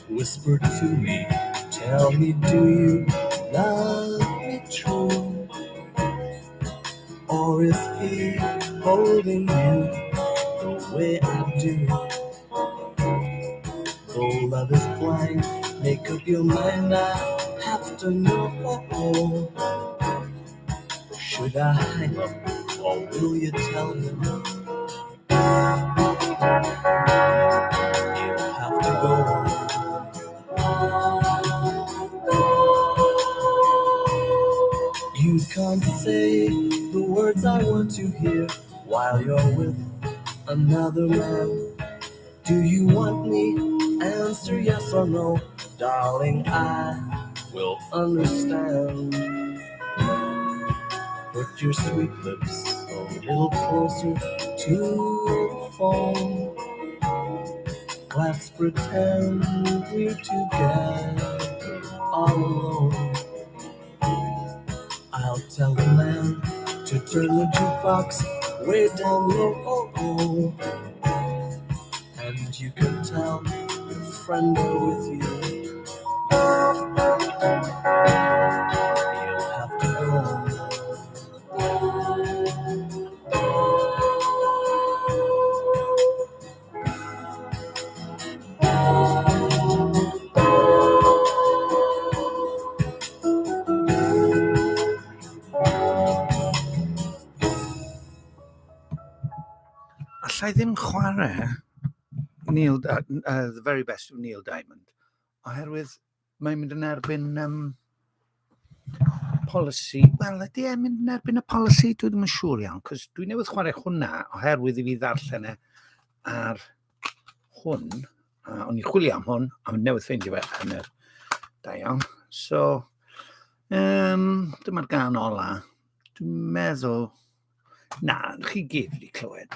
Whisper to me, tell me, do you love me true? Or is he holding you the way I do? Though love is blind, make up your mind, I have to know. Should I hang up or will you tell him he'll have to go? You can't say the words I want to hear while you're with another man. Do you want me? Answer yes or no, darling, I will understand. Put your sweet lips a little closer to the phone. Let's pretend we're together all alone. I'll tell the man to turn the jukebox way down low. And you can tell your friend there with you he'll have to go. Alla i ddim chwarae Neil, The Very Best of Neil Diamond, oherwydd mae'n mynd yn erbyn polisi. Wel, ydy e'n mynd yn erbyn y polisi? Dwi ddim yn siŵr iawn, cos dwi newydd chwarae hwnna oherwydd i fi ddarllen e ar hwn. A o'n i'n chwilio am hwn, a newydd ffeindio fe yn yr... Da iawn. So, dyma'r gân ola. Dwi'n meddwl... Na, chi gyd wedi clywed.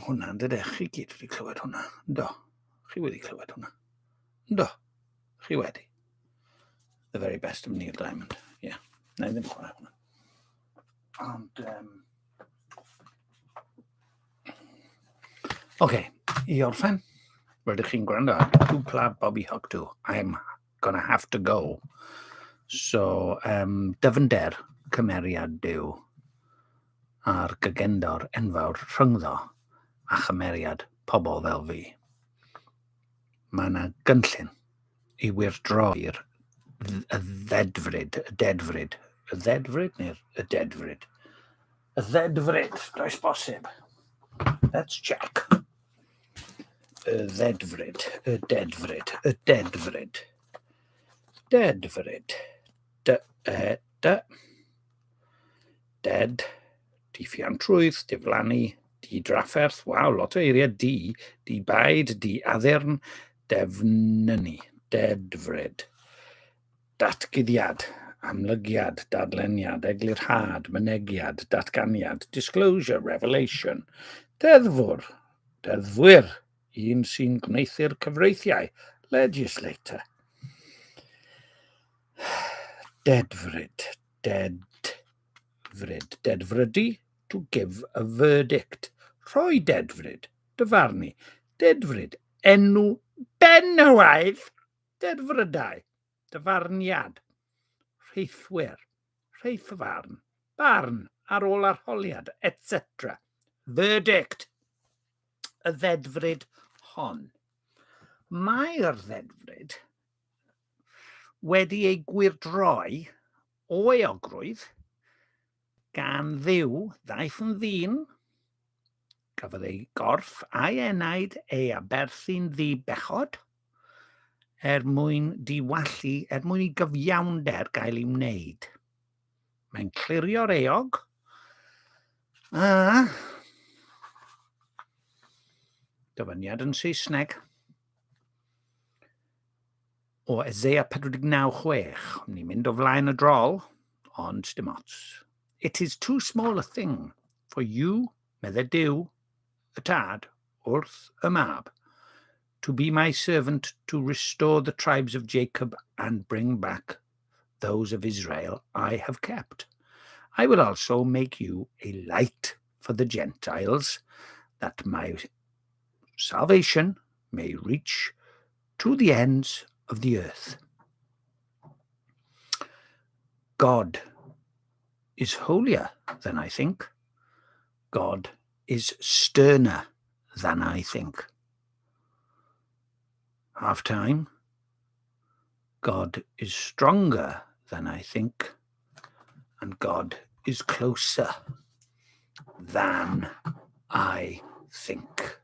Hwnna, yn dydych? Chi gyd wedi clywed hwnna. Ynddo. Chi wedi clywed hwnna. Ynddo. Chi wedi. The very best of Neil Diamond. Ie. Yeah. Na i ddim chwarae hwnna. Ond... Um... Oce, okay, i orffen, rydych chi'n gwrando ar Cwpla Bobby Hawk 2. I'm gonna have to go. So, um, dyfnder cymeriad Duw a'r gygendor enfawr rhyngddo a chymeriad pobl fel fi. Mae yna gynllun i wyrdroi'r y ddedfryd, y dedfryd, y ddedfryd neu'r y dedfryd? Y ddedfryd, does bosib. Let's check. Y ddedfryd, y dedfryd, y dedfryd. Dedfryd. D, e, d. Dead, diffiantrwydd, diflannu, di-drafferth, waw, lot o eiriau di, di-baid, di-addurn, defnynnu, dedfryd, datguddiad, amlygiad, dadleniad, eglurhad, mynegiad, datganiad, disclosure, revelation, deddfwr, deddfwyr, un sy'n gwneuthur cyfreithiau, legislator. Dedfryd, Dedfryd. Dedfrydu, to give a verdict. Rhoi dedfryd, dyfarnu. Dedfryd, enw benywaidd. Dedfrydau, dyfarniad. Rheithwyr, rheithfarn, barn, ar ôl arholiad, etc. Verdict. Y ddedfryd hon. Mae'r ddedfryd wedi ei gwyrdroi o euogrwydd gan Dduw ddaeth yn ddyn, gafodd ei gorff a'i enaid ei aberthu'n ddi-bechod, er mwyn diwallu, er mwyn i gyfiawnder gael ei wneud. Mae'n clirio'r eog, a dyfyniad yn Saesneg, O Eseia 49:6, ni'n mynd o flaen y drol, ond dim ots. It is too small a thing for you, medde Duw, y tad, wrth y mab, to be my servant to restore the tribes of Jacob and bring back those of Israel I have kept. I will also make you a light for the Gentiles, that my salvation may reach to the ends of the earth. God is holier than I think. God is sterner than I think. Half time, God is stronger than I think, and God is closer than I think.